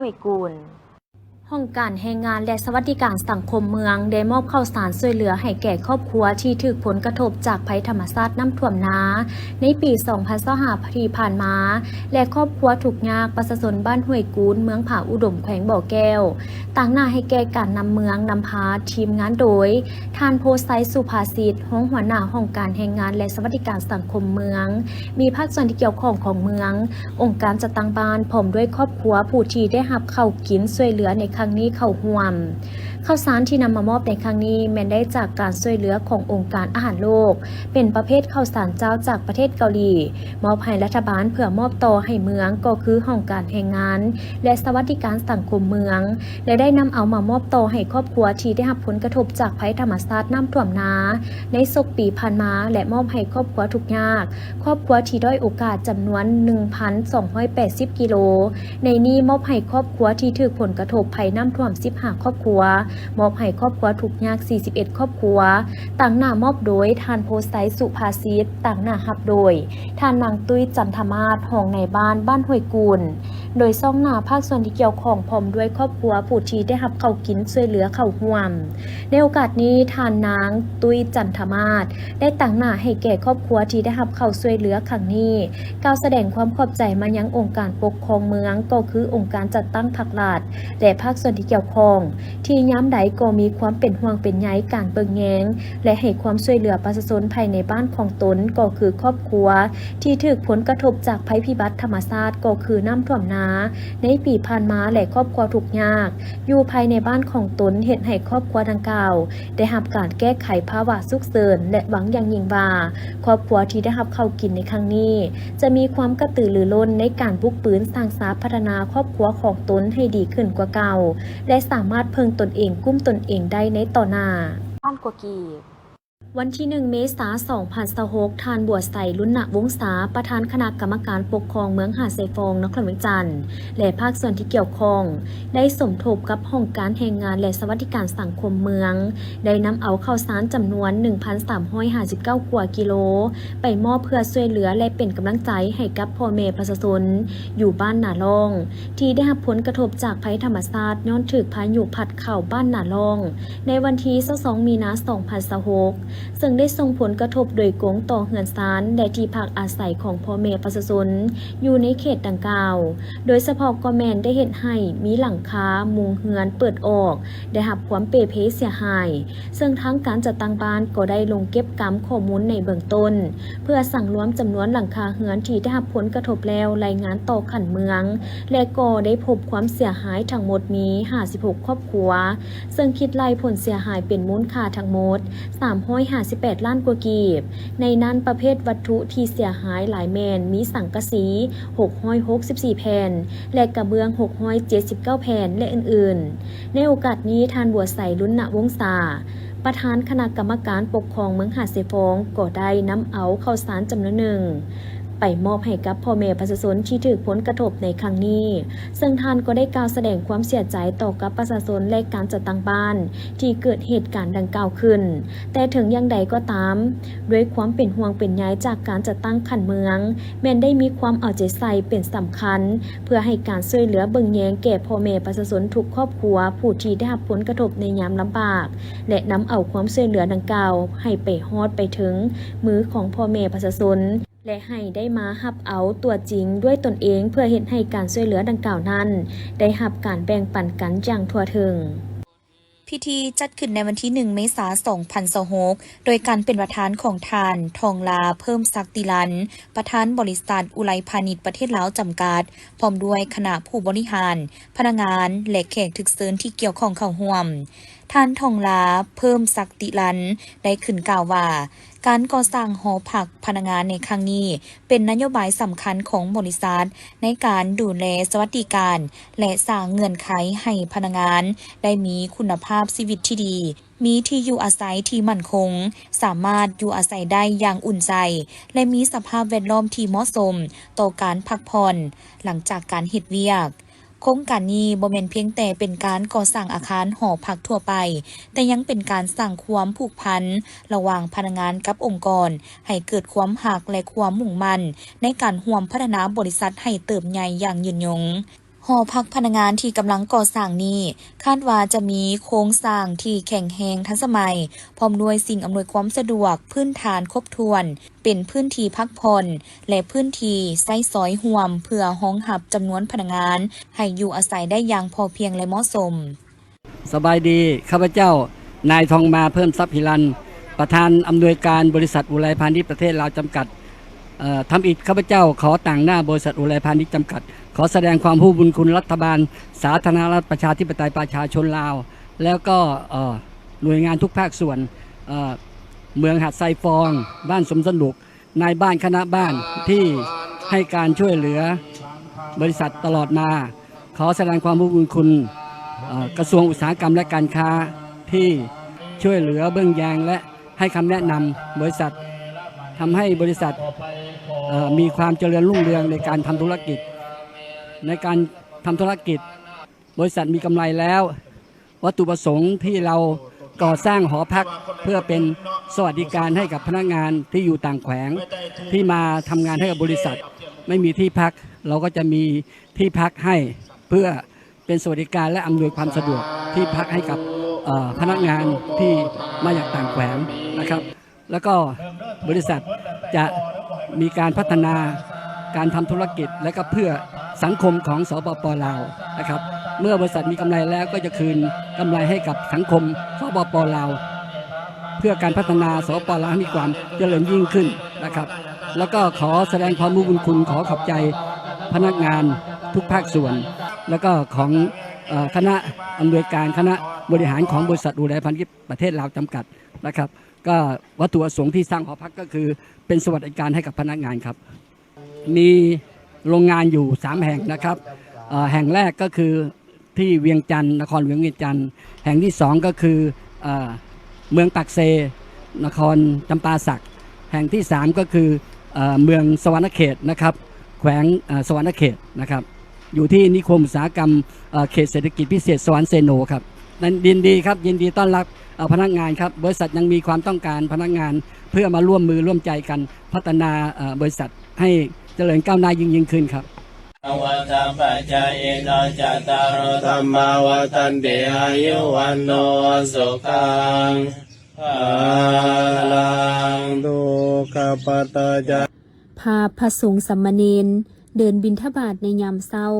ຫ້ວຍກູນ. ຫ້ອງການແຮງງານ ແລະ ສະຫວັດດີການສັງຄົມເມືອງ ໄດ້ມອບເຂົ້າສານຊ່ວຍເຫຼືອໃຫ້ແກ່ຄອບຄົວທີ່ຖືກຜົນກະທົບຈາກໄພທຳມະຊາດນ້ຳຖ້ວມນາ ໃນປີສອງພັນຊາວຫ້າທີ່ຜ່ານມາ ແລະ ຄອບຄົວທຸກຍາກ ປະຊາຊົນບ້ານຫ້ວຍກູນ ເມືອງຜາອຸດົມ ແຂວງບໍ່ແກ້ວ, ຕາງໜ້າໃຫ້ແກ່ການນຳເມືອງນຳພາ, ທີມງານໂດຍ ທ່ານ ໂພໄຊ ສຸພາສິດ, ຮອງຫົວໜ້າຫ້ອງການແຮງງານ ແລະ ສະຫວັດດີການສັງຄົມເມືອງ, ມີພາກສ່ວນທີ່ກ່ຽວຂ້ອງຂອງເມືອງ, ອົງການຈັດຕັ້ງບ້ານ ພ້ອມດ້ວຍຄອບຄົວຜູ້ທີ່ໄດ້ຮັບເຂົ້າກິນຊ່ວຍເຫຼືອໃນຄັ້ງນີ້ເຂົ້າຮ່ວມ. ເຂົ້າສານທີ່ນຳມາມອບໃນຄັ້ງນີ້ ແມ່ນໄດ້ຈາກການຊ່ວຍເຫຼືອຂອງອົງການອາຫານໂລກ, ເປັນປະເພດເຂົ້າສານເຈົ້າຈາກປະເທດເກົາຫຼີ, ມອບໃຫ້ລັດຖະບານເພື່ອມອບຕໍ່ໃຫ້ເມືອງ ກໍຄືຫ້ອງການແຮງງານ ແລະ ສະຫວັດດີການສັງຄົມເມືອງ ແລະ ໄດ້ນຳເອົາມາມອບຕໍ່ໃຫ້ຄອບຄົວທີ່ໄດ້ຮັບຜົນກະທົບຈາກໄພທຳມະຊາດນ້ຳຖ້ວມນາ ໃນສົກປີຜ່ານມາ ແລະ ມອບໃຫ້ຄອບຄົວທຸກຍາກ, ຄອບຄົວທີ່ດ້ອຍໂອກາດ ຈຳນວນໜຶ່ງພັນສອງຮ້ອຍແປດສິບກິໂລ. ໃນນີ້ມອບໃຫ້ຄອບຄົວທີ່ຖືກຜົນກະທົບໄພນ້ຳຖ້ວມສິບຫ້າຄອບຄົວ, ມອບໃຫ້ຄອບຄົວທຸກຍາກສີ່ສິບເອັດຄອບຄົວ, ຕາງໜ້າມອບໂດຍທ່ານ ໂພໄຊ ສຸພາສິດ, ຕາງໜ້າຮັບໂດຍທ່ານນາງຕຸ້ຍ ຈັນທະມາດ, ຮອງນາຍບ້ານບ້ານຫ້ວຍກູນ, ໂດຍຊ່ອງໜ້າພາກສ່ວນທີ່ກ່ຽວຂ້ອງ ພ້ອມດ້ວຍຄອບຄົວຜູ້ທີ່ໄດ້ຮັບເຂົ້າກິນຊ່ວຍເຫຼືອເຂົ້າຮ່ວມ. ໃນໂອກາດນີ້, ທ່ານນາງ ຕຸ້ຍ ຈັນທະມາດ ໄດ້ຕາງໜ້າໃຫ້ແກ່ຄອບຄົວທີ່ໄດ້ຮັບເຂົ້າຊ່ວຍເຫຼືອຄັ້ງນີ້, ກ່າວສະແດງຄວາມຂອບໃຈມາຍັງອົງການປົກຄອງເມືອງ, ກໍຄືອົງການຈັດຕັ້ງພັກລັດ ແລະ ພາກສ່ວນທີ່ກ່ຽວຂ້ອງ, ທີ່ຍາມໃດກໍມີຄວາມເປັນຫ່ວງເປັນໃຍການເບິ່ງແຍງ ແລະ ໃຫ້ຄວາມຊ່ວຍເຫຼືອປະຊາຊົນພາຍໃນບ້ານຂອງຕົນ, ກໍຄືຄອບຄົວທີ່ຖືກຜົນກະທົບຈາກໄພພິບັດທຳມະຊາດ, ກໍຄືນ້ຳຖ້ວມນາໃນປີຜ່ານມາ ແລະ ຄອບຄົວທຸກຍາກ ຢູ່ພາຍໃນບ້ານຂອງຕົນ ເຮັດໃຫ້ຄອບຄົວດັ່ງກ່າວໄດ້ຮັບການແກ້ໄຂພາວະສຸກເສີນ ແລະ ຫວັງຢ່າງຍິ່ງວ່າ ຄອບຄົວທີ່ໄດ້ຮັບເຂົ້າກິນໃນຄັ້ງນີ້ ຈະມີຄວາມກະຕືລືລົ້ນໃນການບຸກບືນສ້າງສາພັດທະນາຄອບຄົວຂອງຕົນໃຫ້ດີຂຶ້ນກວ່າເກົ່າ ແລະ ສາມາດເພິ່ງຕົນເອງ, ກຸ້ມຕົນເອງໄດ້ໃນຕໍ່ໜ້າ. ລ້ານກວ່າກີບ. ວັນທີໜຶ່ງ ເມສາ ສອງພັນຊາວຫົກ, ທ່ານ ບົວໄຊ ລຸນນະວົງສາ, ປະທານຄະນະກຳມະການປົກຄອງເມືອງຫາດຊາຍຟອງ, ນະຄອນຫຼວງວຽງຈັນ ແລະ ພາກສ່ວນທີ່ກ່ຽວຂ້ອງ ໄດ້ສົມທົບກັບຫ້ອງການແຮງງານ ແລະ ສະຫວັດດີການສັງຄົມເມືອງ, ໄດ້ນຳເອົາເຂົ້າສານຈຳນວນໜຶ່ງພັນສາມຮ້ອຍຫ້າສິບເກົ້າກວ່າກິໂລ ໄປມອບເພື່ອຊ່ວຍເຫຼືອ ແລະ ເປັນກຳລັງໃຈໃຫ້ກັບພໍ່ແມ່ປະຊາຊົນຢູ່ບ້ານນາລ່ອງ ທີ່ໄດ້ຮັບຜົນກະທົບຈາກໄພທຳມະຊາດຍ້ອນຖືກພາຍຸພັດເຂົ້າບ້ານນາລ່ອງ ໃນວັນທີຊາວສອງ ມີນາ ສອງພັນຊາວຫົກ ເຊິ່ງໄດ້ສົ່ງຜົນກະທົບໂດຍກົງຕໍ່ເຮືອນຊານ ແລະ ທີ່ພັກອາໄສຂອງພໍ່ແມ່ປະຊາຊົນຢູ່ໃນເຂດດັ່ງກ່າວ, ໂດຍສະເພາະກໍແມ່ນໄດ້ເຮັດໃຫ້ມີຫຼັງຄາມຸງເຮືອນເປີດອອກ ໄດ້ຮັບຄວາມເປ່ເພເສຍຫາຍ, ເຊິ່ງທາງການຈັດຕັ້ງບ້ານກໍໄດ້ລົງເກັບກຳຂໍ້ມູນໃນເບື້ອງຕົ້ນ ເພື່ອສັງລວມຈຳນວນຫຼັງຄາເຮືອນທີ່ໄດ້ຮັບຜົນກະທົບແລ້ວ ລາຍງານຕໍ່ຂັ້ນເມືອງ ແລະ ກໍໄດ້ພົບຄວາມເສຍຫາຍທັງໝົດມີຫ້າສິບຫົກຄອບຄົວ, ເຊິ່ງຄິດໄລ່ຜົນເສຍຫາຍເປັນມູນຄ່າທັງໝົດສາມຮ້ອຍຫ້າສິບແປດລ້ານກວ່າກີບ. ໃນນັ້ນ, ປະເພດວັດຖຸທີ່ເສຍຫາຍຫຼາຍແມ່ນມີສັງກະສີຫົກຮ້ອຍຫົກສິບສີ່ແຜ່ນ ແລະ ກະເບື້ອງຫົກຮ້ອຍເຈັດສິບເກົ້າແຜ່ນ ແລະ ອື່ນໆ. ໃນໂອກາດນີ້, ທ່ານ ບົວໄຊ ລຸນນະວົງສາ, ປະທານຄະນະກຳມະການປົກຄອງເມືອງຫາດຊາຍຟອງ ກໍໄດ້ນຳເອົາເຂົ້າສານຈຳນວນໜຶ່ງ ໄປມອບໃຫ້ກັບພໍ່ແມ່ປະຊາຊົນທີ່ຖືກຜົນກະທົບໃນຄັ້ງນີ້, ເຊິ່ງທ່ານກໍໄດ້ກ່າວສະແດງຄວາມເສຍໃຈຕໍ່ກັບປະຊາຊົນ ແລະ ການຈັດຕັ້ງບ້ານທີ່ເກີດເຫດການດັ່ງກ່າວຂຶ້ນ. ແຕ່ເຖິງຢ່າງໃດກໍຕາມ, ດ້ວຍຄວາມເປັນຫ່ວງເປັນໃຍຈາກການຈັດຕັ້ງຂັ້ນເມືອງ, ແມ່ນໄດ້ມີຄວາມເອົາໃຈໃສ່ເປັນສຳຄັນ ເພື່ອໃຫ້ການຊ່ວຍເຫຼືອເບິ່ງແຍງແກ່ພໍ່ແມ່ປະຊາຊົນທຸກຄອບຄົວຜູ້ທີ່ໄດ້ຮັບຜົນກະທົບໃນຍາມລຳບາກ ແລະ ນຳເອົາຄວາມຊ່ວຍເຫຼືອດັ່ງກ່າວໃຫ້ໄປຮອດໄປເຖິງມືຂອງພໍ່ແມ່ປະຊາຊົນ ແລະ ໃຫ້ໄດ້ມາຮັບເອົາຕົວຈິງດ້ວຍຕົນເອງ ເພື່ອເຮັດໃຫ້ການຊ່ວຍເຫຼືອດັ່ງກ່າວນັ້ນໄດ້ຮັບການແບ່ງປັນກັນຢ່າງທົ່ວເຖິງ. ພິທີຈັດຂຶ້ນໃນວັນທີໜຶ່ງ ເມສາ ສອງພັນຊາວຫົກ ໂດຍການເປັນປະທານຂອງທ່ານ ທອງລາ ເພີ່ມສັກຕິລັນ ປະທານບໍລິສັດອຸໄລພານິດປະເທດລາວຈຳກັດ ພ້ອມດ້ວຍຄະນະຜູ້ບໍລິຫານ, ພະນັກງານ ແລະ ແຂກຖືກເຊີນທີ່ກ່ຽວຂ້ອງເຂົ້າຮ່ວມ. ທ່ານ ທອງລາ ເພີ່ມສັກຕິລັນ ໄດ້ຂຶ້ນກ່າວວ່າ, ການກໍ່ສ້າງຫໍພັກພະນັກງານໃນຄັ້ງນີ້ ເປັນນະໂຍບາຍສຳຄັນຂອງບໍລິສັດ ໃນການດູແລສະຫວັດດີການ ແລະ ສ້າງເງື່ອນໄຂໃຫ້ພະນັກງານໄດ້ມີຄຸນນະພາບຊີວິດທີ່ດີ, ມີທີ່ຢູ່ອາໄສທີ່ໝັ້ນຄົງ, ສາມາດຢູ່ອາໄສໄດ້ຢ່າງອຸ່ນໃຈ ແລະ ມີສະພາບແວດລ້ອມທີ່ເໝາະສົມຕໍ່ການພັກຜ່ອນຫຼັງຈາກການເຮັດວຽກ. ໂຄງການນີ້ບໍ່ແມ່ນພຽງແຕ່ເປັນການກໍ່ສ້າງອາຄານຫໍພັກທົ່ວໄປ, ແຕ່ຍັງເປັນການສ້າງຄວາມຜູກພັນລະຫວ່າງພະນັກງານກັບອົງກອນ, ໃຫ້ເກີດຄວາມຮັກ ແລະ ຄວາມມຸ່ງໝັ້ນໃນການຮ່ວມພັດທະນາບໍລິສັດໃຫ້ເຕີບໃຫຍ່ຢ່າງຍືນຍົງ. ຫ ຫໍພັກພະນັກງານທີ່ກຳລັງກໍ່ສ້າງນີ້ ຄາດວ່າຈະມີໂຄງສ້າງທີ່ແຂງແຮງທັນສະໄໝ, ພ້ອມດ້ວຍສິ່ງອຳນວຍຄວາມສະດວກພື້ນຖານຄົບຖ້ວນ, ເປັນພື້ນທີ່ພັກຜ່ອນ ແລະ ພື້ນທີ່ໃຊ້ສອຍຮ່ວມ ເພື່ອຮອງຮັບຈຳນວນພະນັກງານໃຫ້ຢູ່ອາໄສໄດ້ຢ່າງພໍພຽງ ແລະ ເໝາະສົມ. ສະບາຍດີ, ຂ້າພະເຈົ້າ ນາຍທອງມາ ເພີ່ມຊັບ ຫິລັນ ປະທານອຳນວຍການບໍລິສັດ ອຸໄລ ພານິດ ປະເທດລາວ ຈຳກັດ. ເອີ ທຳອິດ ຂ້າພະເຈົ້າຂໍຕາງໜ້າບໍລິສັດ ອຸໄລ ພານິດ ຈຳກັດ ຂໍສະແດງຄວາມຮູ້ບຸນຄຸນລັດຖະບານສາທາລະນະລັດປະຊາທິປະໄຕປະຊາຊົນລາວ ແລ້ວກໍ ເອີ ໜ່ວຍງານທຸກພາກສ່ວນ ເອີ ເມືອງຫາດຊາຍຟອງ, ບ້ານສົມສະໜຸກ, ນາຍບ້ານ, ຄະນະບ້ານທີ່ໃຫ້ການຊ່ວຍເຫຼືອບໍລິສັດຕະຫຼອດມາ. ຂໍສະແດງຄວາມຮູ້ບຸນຄຸນ ເອີ ກະຊວງອຸດສາຫະກຳ ແລະ ການຄ້າ ທີ່ຊ່ວຍເຫຼືອເບິ່ງແຍງ ແລະ ໃຫ້ຄຳແນະນຳບໍລິສັດ, ທຳໃຫ້ບໍລິສັດ ເອີ ມີຄວາມຈະເລີນຮຸ່ງເຮືອງໃນການທຳທຸລະກິດ. ໃນການທຳທຸລະກິດ ບໍລິສັດມີກຳໄລແລ້ວ, ວັດຖຸປະສົງທີ່ເຮົາກໍ່ສ້າງຫໍພັກເພື່ອເປັນສະຫວັດດີການໃຫ້ກັບພະນັກງານທີ່ຢູ່ຕ່າງແຂວງ ທີ່ມາທຳງານໃຫ້ກັບບໍລິສັດ ໄມ່ມີທີ່ພັກ, ເຮົາກໍຈະມີທີ່ພັກໃຫ້ເພື່ອເປັນສະຫວັດດີການ ແລະ ອຳນວຍຄວາມສະດວກທີ່ພັກໃຫ້ກັບ ເອີ ພະນັກງານທີ່ມາຈາກຕ່າງແຂວງນະຄັບ. ແລ້ວກໍບໍລິສັດຈະມີການພັດທະນາການທຳທຸລະກິດ ແລະ ກໍເພື່ອສັງຄົມຂອງ ສປປ ລາວ ນະຄັບ. ເມື່ອບໍລິສັດມີກຳໄລແລ້ວ ກໍຈະຄືນກຳໄລໃຫ້ກັບສັງຄົມ ສປປ ລາວ ເພື່ອການພັດທະນາ ສປປ ລາວ ໃຫ້ມີຄວາມຈະເລີນຍິ່ງຂຶ້ນນະຄັບ. ແລ້ວກໍຂໍສະແດງຄວາມຮູ້ບຸນຄຸນ, ຂໍຂອບໃຈພະນັກງານທຸກພາກສ່ວນ ແລ້ວກໍຂອງ ເອີ ຄະນະອຳນວຍການ, ຄະນະບໍລິຫານຂອງບໍລິສັດ ອຸໄລ ພານິດ ປະເທດລາວ ຈຳກັດນະຄັບ. ກໍວັດຖຸປະສົງທີ່ສ້າງຫໍພັກກໍຄືເປັນສະຫວັດດີການໃຫ້ກັບພະນັກງານຄັບ. ມີໂລງງານຢູ່ສາມແຫ່ງນະຄັບ. ເອີ ແຫ່ງແລກກໍຄືທີ່ວຽງຈັນ, ນະຄອນຫຼວງວຽງຈັນ. ແຫ່ງທີ່ສອງກໍຄື ເອີ ເມືອງປາກເຊ, ນະຄອນຈຳປາສັກ. ແຫ່ງທີ່ສາມກໍຄື ເອີ ເມືອງສະຫວັນນະເຂດນະຄັບ, ແຂວງ ເອີ ສະຫວັນນະເຂດນະຄັບ. ຢູ່ທີ່ນິຄົມອຸດສາຫະກຳ ເອີ ເຂດເສດຖະກິດພິເສດສະຫວັນເຊໂນຄັບ. ນັ້ນ ຍິນດີຄັບ, ຍິນດີຕ້ອນຮັບ ເອີ ພະນັກງານຄັບ. ບໍລິສັດຍັງມີຄວາມຕ້ອງການພະນັກງານ ເພື່ອມາຮ່ວມມືຮ່ວມໃຈກັນພັດທະນາ ເອີ ບໍລິສັດໃຫ້ຈະເລີນກ້າວໜ້າຍິ່ງໆຂຶ້ນຄັບ. ວັດຖະປັດຈະເອນະ ຈັດຕາໂຣ ທຳມາ ວັດທັນຕິ ອາຍຸ ວັນໂນ ສຸຂັງ ພະລັງ ທຸກຂະປັດຈະ ພາບພະສົງສາມະເນນເດີນບິນທະບາດໃນຍາມເຊົ້າ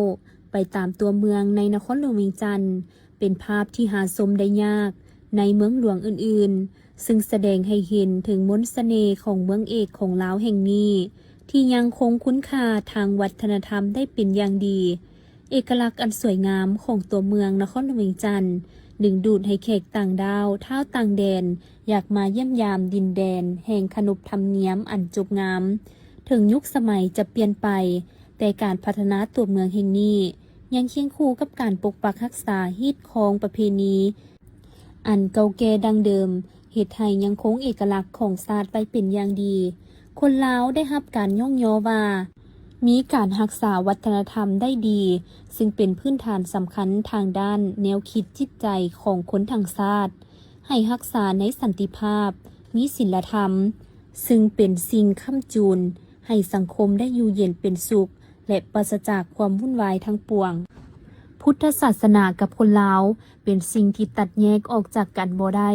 ໄປຕາມຕົວເມືອງໃນນະຄອນຫຼວງວຽງຈັນ ເປັນພາບທີ່ຫາຊົມໄດ້ຍາກໃນເມືອງຫຼວງອື່ນໆ, ຊຶ່ງສະແດງໃຫ້ເຫັນເຖິງມົນສະເໜ່ຂອງເມືອງເອກຂອງລາວແຫ່ງນີ້ ທີ່ຍັງຄົງຄຸນຄ່າທາງວັດທະນະທຳໄດ້ເປັນຢ່າງດີ. ເອກະລັກອັນສວຍງາມຂອງຕົວເມືອງນະຄອນຫຼວງວຽງຈັນ ດຶງດູດໃຫ້ແຂກຕ່າງດ້າວ, ທ້າວຕ່າງແດນ ຢາກມາຢ້ຽມຢາມດິນແດນແຫ່ງຂະໜົບທຳນຽມອັນຈົບງາມ. ເຖິງຍຸກສະໄໝຈະປ່ຽນໄປ, ແຕ່ການພັດທະນາຕົວເມືອງແຫ່ງນີ້ ຍັງຄຽງຄູ່ກັບການປົກປັກຮັກສາຮີດຄອງປະເພນີ ອັນເກົ່າແກ່ດັ້ງເດີມ, ເຮັດໃຫ້ຍັງຄົງເອກະລັກຂອງຊາດໄວ້ເປັນຢ່າງດີ. ຄົນລາວໄດ້ຮັບການຍ້ອງຍໍວ່າ ມີການຮັກສາວັດທະນະທຳໄດ້ດີ, ຊຶ່ງເປັນພື້ນຖານສຳຄັນທາງດ້ານແນວຄິດຈິດໃຈຂອງຄົນທັງຊາດ, ໃຫ້ຮັກສາໃນສັນຕິພາບ, ມີສິນລະທຳ, ຊຶ່ງເປັນສິ່ງຄ້ຳຈູນໃຫ້ສັງຄົມໄດ້ຢູ່ເຢັນເປັນສຸກ ແລະ ປາສະຈາກຄວາມວຸ່ນວາຍທັງປວງ. ພຸດທະສາສະໜາກັບຄົນລາວເປັນສິ່ງທີ່ຕັດແຍກອອກຈາກກັນບໍ່ໄດ້.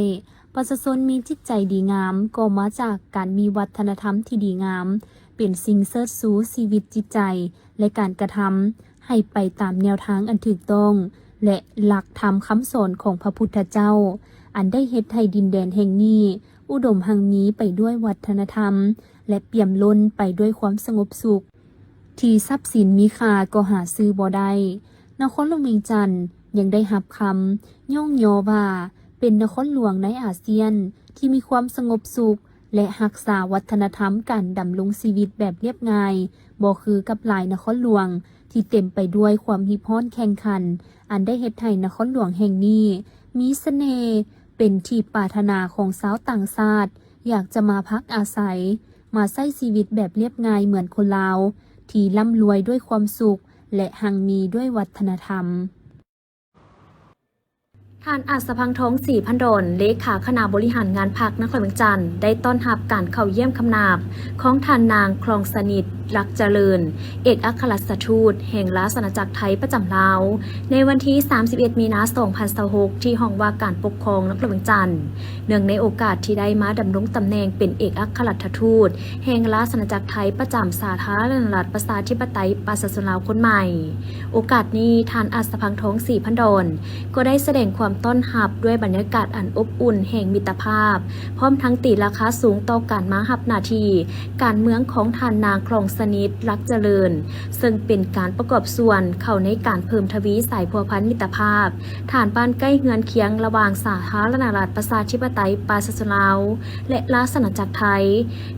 ປະຊາຊົນມີຈິດໃຈດີງາມກໍມາຈາກການມີວັດທະນະທຳທີ່ດີງາມ, ເປັນສິ່ງເຊີດຊູຊີວິດຈິດໃຈ ແລະ ການກະທຳໃຫ້ໄປຕາມແນວທາງອັນຖືກຕ້ອງ ແລະ ຫຼັກທຳຄຳສອນຂອງພະພຸດທະເຈົ້າ, ອັນໄດ້ເຮັດໃຫ້ດິນແດນແຫ່ງນີ້ອຸດົມຮັ່ງມີໄປດ້ວຍວັດທະນະທຳ ແລະ ປ່ຽມລົ້ນໄປດ້ວຍຄວາມສະຫງົບສຸກ. ທີ່ຊັບສິນມີຄ່າກໍຫາຊື້ບໍ່ໄດ້. ນະຄອນຫຼວງວຽງຈັນຍັງໄດ້ຮັບຄຳຍ້ອງຍໍວ່າ ເປັນນະຄອນຫຼວງໃນອາຊຽນທີ່ມີຄວາມສະຫງົບສຸກ ແລະ ຮັກສາວັດທະນະທຳການດຳລົງຊີວິດແບບລຽບງ່າຍ, ບໍ່ຄືກັບຫຼາຍນະຄອນຫຼວງທີ່ເຕັມໄປດ້ວຍຄວາມຮີບຮ້ອນແຂ່ງຂັນ, ອັນໄດ້ເຮັດໃຫ້ນະຄອນຫຼວງແຫ່ງນີ້ມີສະເໜ່, ເປັນທີ່ປາດຖະໜາຂອງຊາວຕ່າງຊາດ ຢາກຈະມາພັກອາໄສ, ມາໃຊ້ຊີວິດແບບລຽບງ່າຍເໝືອນຄົນລາວ ທີ່ລ່ຳລວຍດ້ວຍຄວາມສຸກ ແລະ ຮັ່ງມີດ້ວຍວັດທະນະທຳ. ທ່ານ ອາດສະພັງທອງ ສີພັນດອນ ເລຂາຄະນະບໍລິຫານງານພັກນະຄອນຫຼວງວຽງຈັນ ໄດ້ຕ້ອນຮັບການເຂົ້າຢ້ຽມຄຳນາບຂອງທ່ານນາງ ຄອງສະໜິດ ລັກຈະເລີນ ເອກອັກຄະລັດຖະທູດແຫ່ງລາຊະອານາຈັກໄທປະຈຳລາວ ໃນວັນທີສາມສິບເອັດ ມີນາ ສອງພັນຊາວຫົກ ທີ່ຫ້ອງວ່າການປົກຄອງນະຄອນຫຼວງວຽງຈັນ ເນື່ອງໃນໂອກາດທີ່ໄດ້ມາດຳລົງຕຳແໜ່ງເປັນເອກອັກຄະລັດຖະທູດແຫ່ງລາຊະອານາຈັກໄທປະຈຳສາທາລະນະລັດປະຊາທິປະໄຕປະຊາຊົນລາວຄົນໃໝ່. ໂອກາດນີ້ ທ່ານ ອາດສະພັງທອງ ສີພັນດອນ ກໍໄດ້ສະແດງຄວາມຕ້ອນຮັບດ້ວຍບັນຍາກາດອັນອົບອຸ່ນແຫ່ງມິດຕະພາບ, ພ້ອມທັງຕີລາຄາສູງຕໍ່ການມາຮັບໜ້າທີ່ການເມືອງຂອງທ່ານນາງ ຄອງສະໜິດ ລັກຈະເລີນ ເຊິ່ງເປັນການປະກອບສ່ວນເຂົ້າໃນການເພີ່ມທະວີສາຍພົວພັນມິດຕະພາບ ຖານບ້ານໃກ້ເຮືອນຄຽງລະຫວ່າງສາທາລະນະລັດປະຊາທິປະໄຕປະຊາຊົນລາວ ແລະ ລາຊະອານາຈັກໄທ.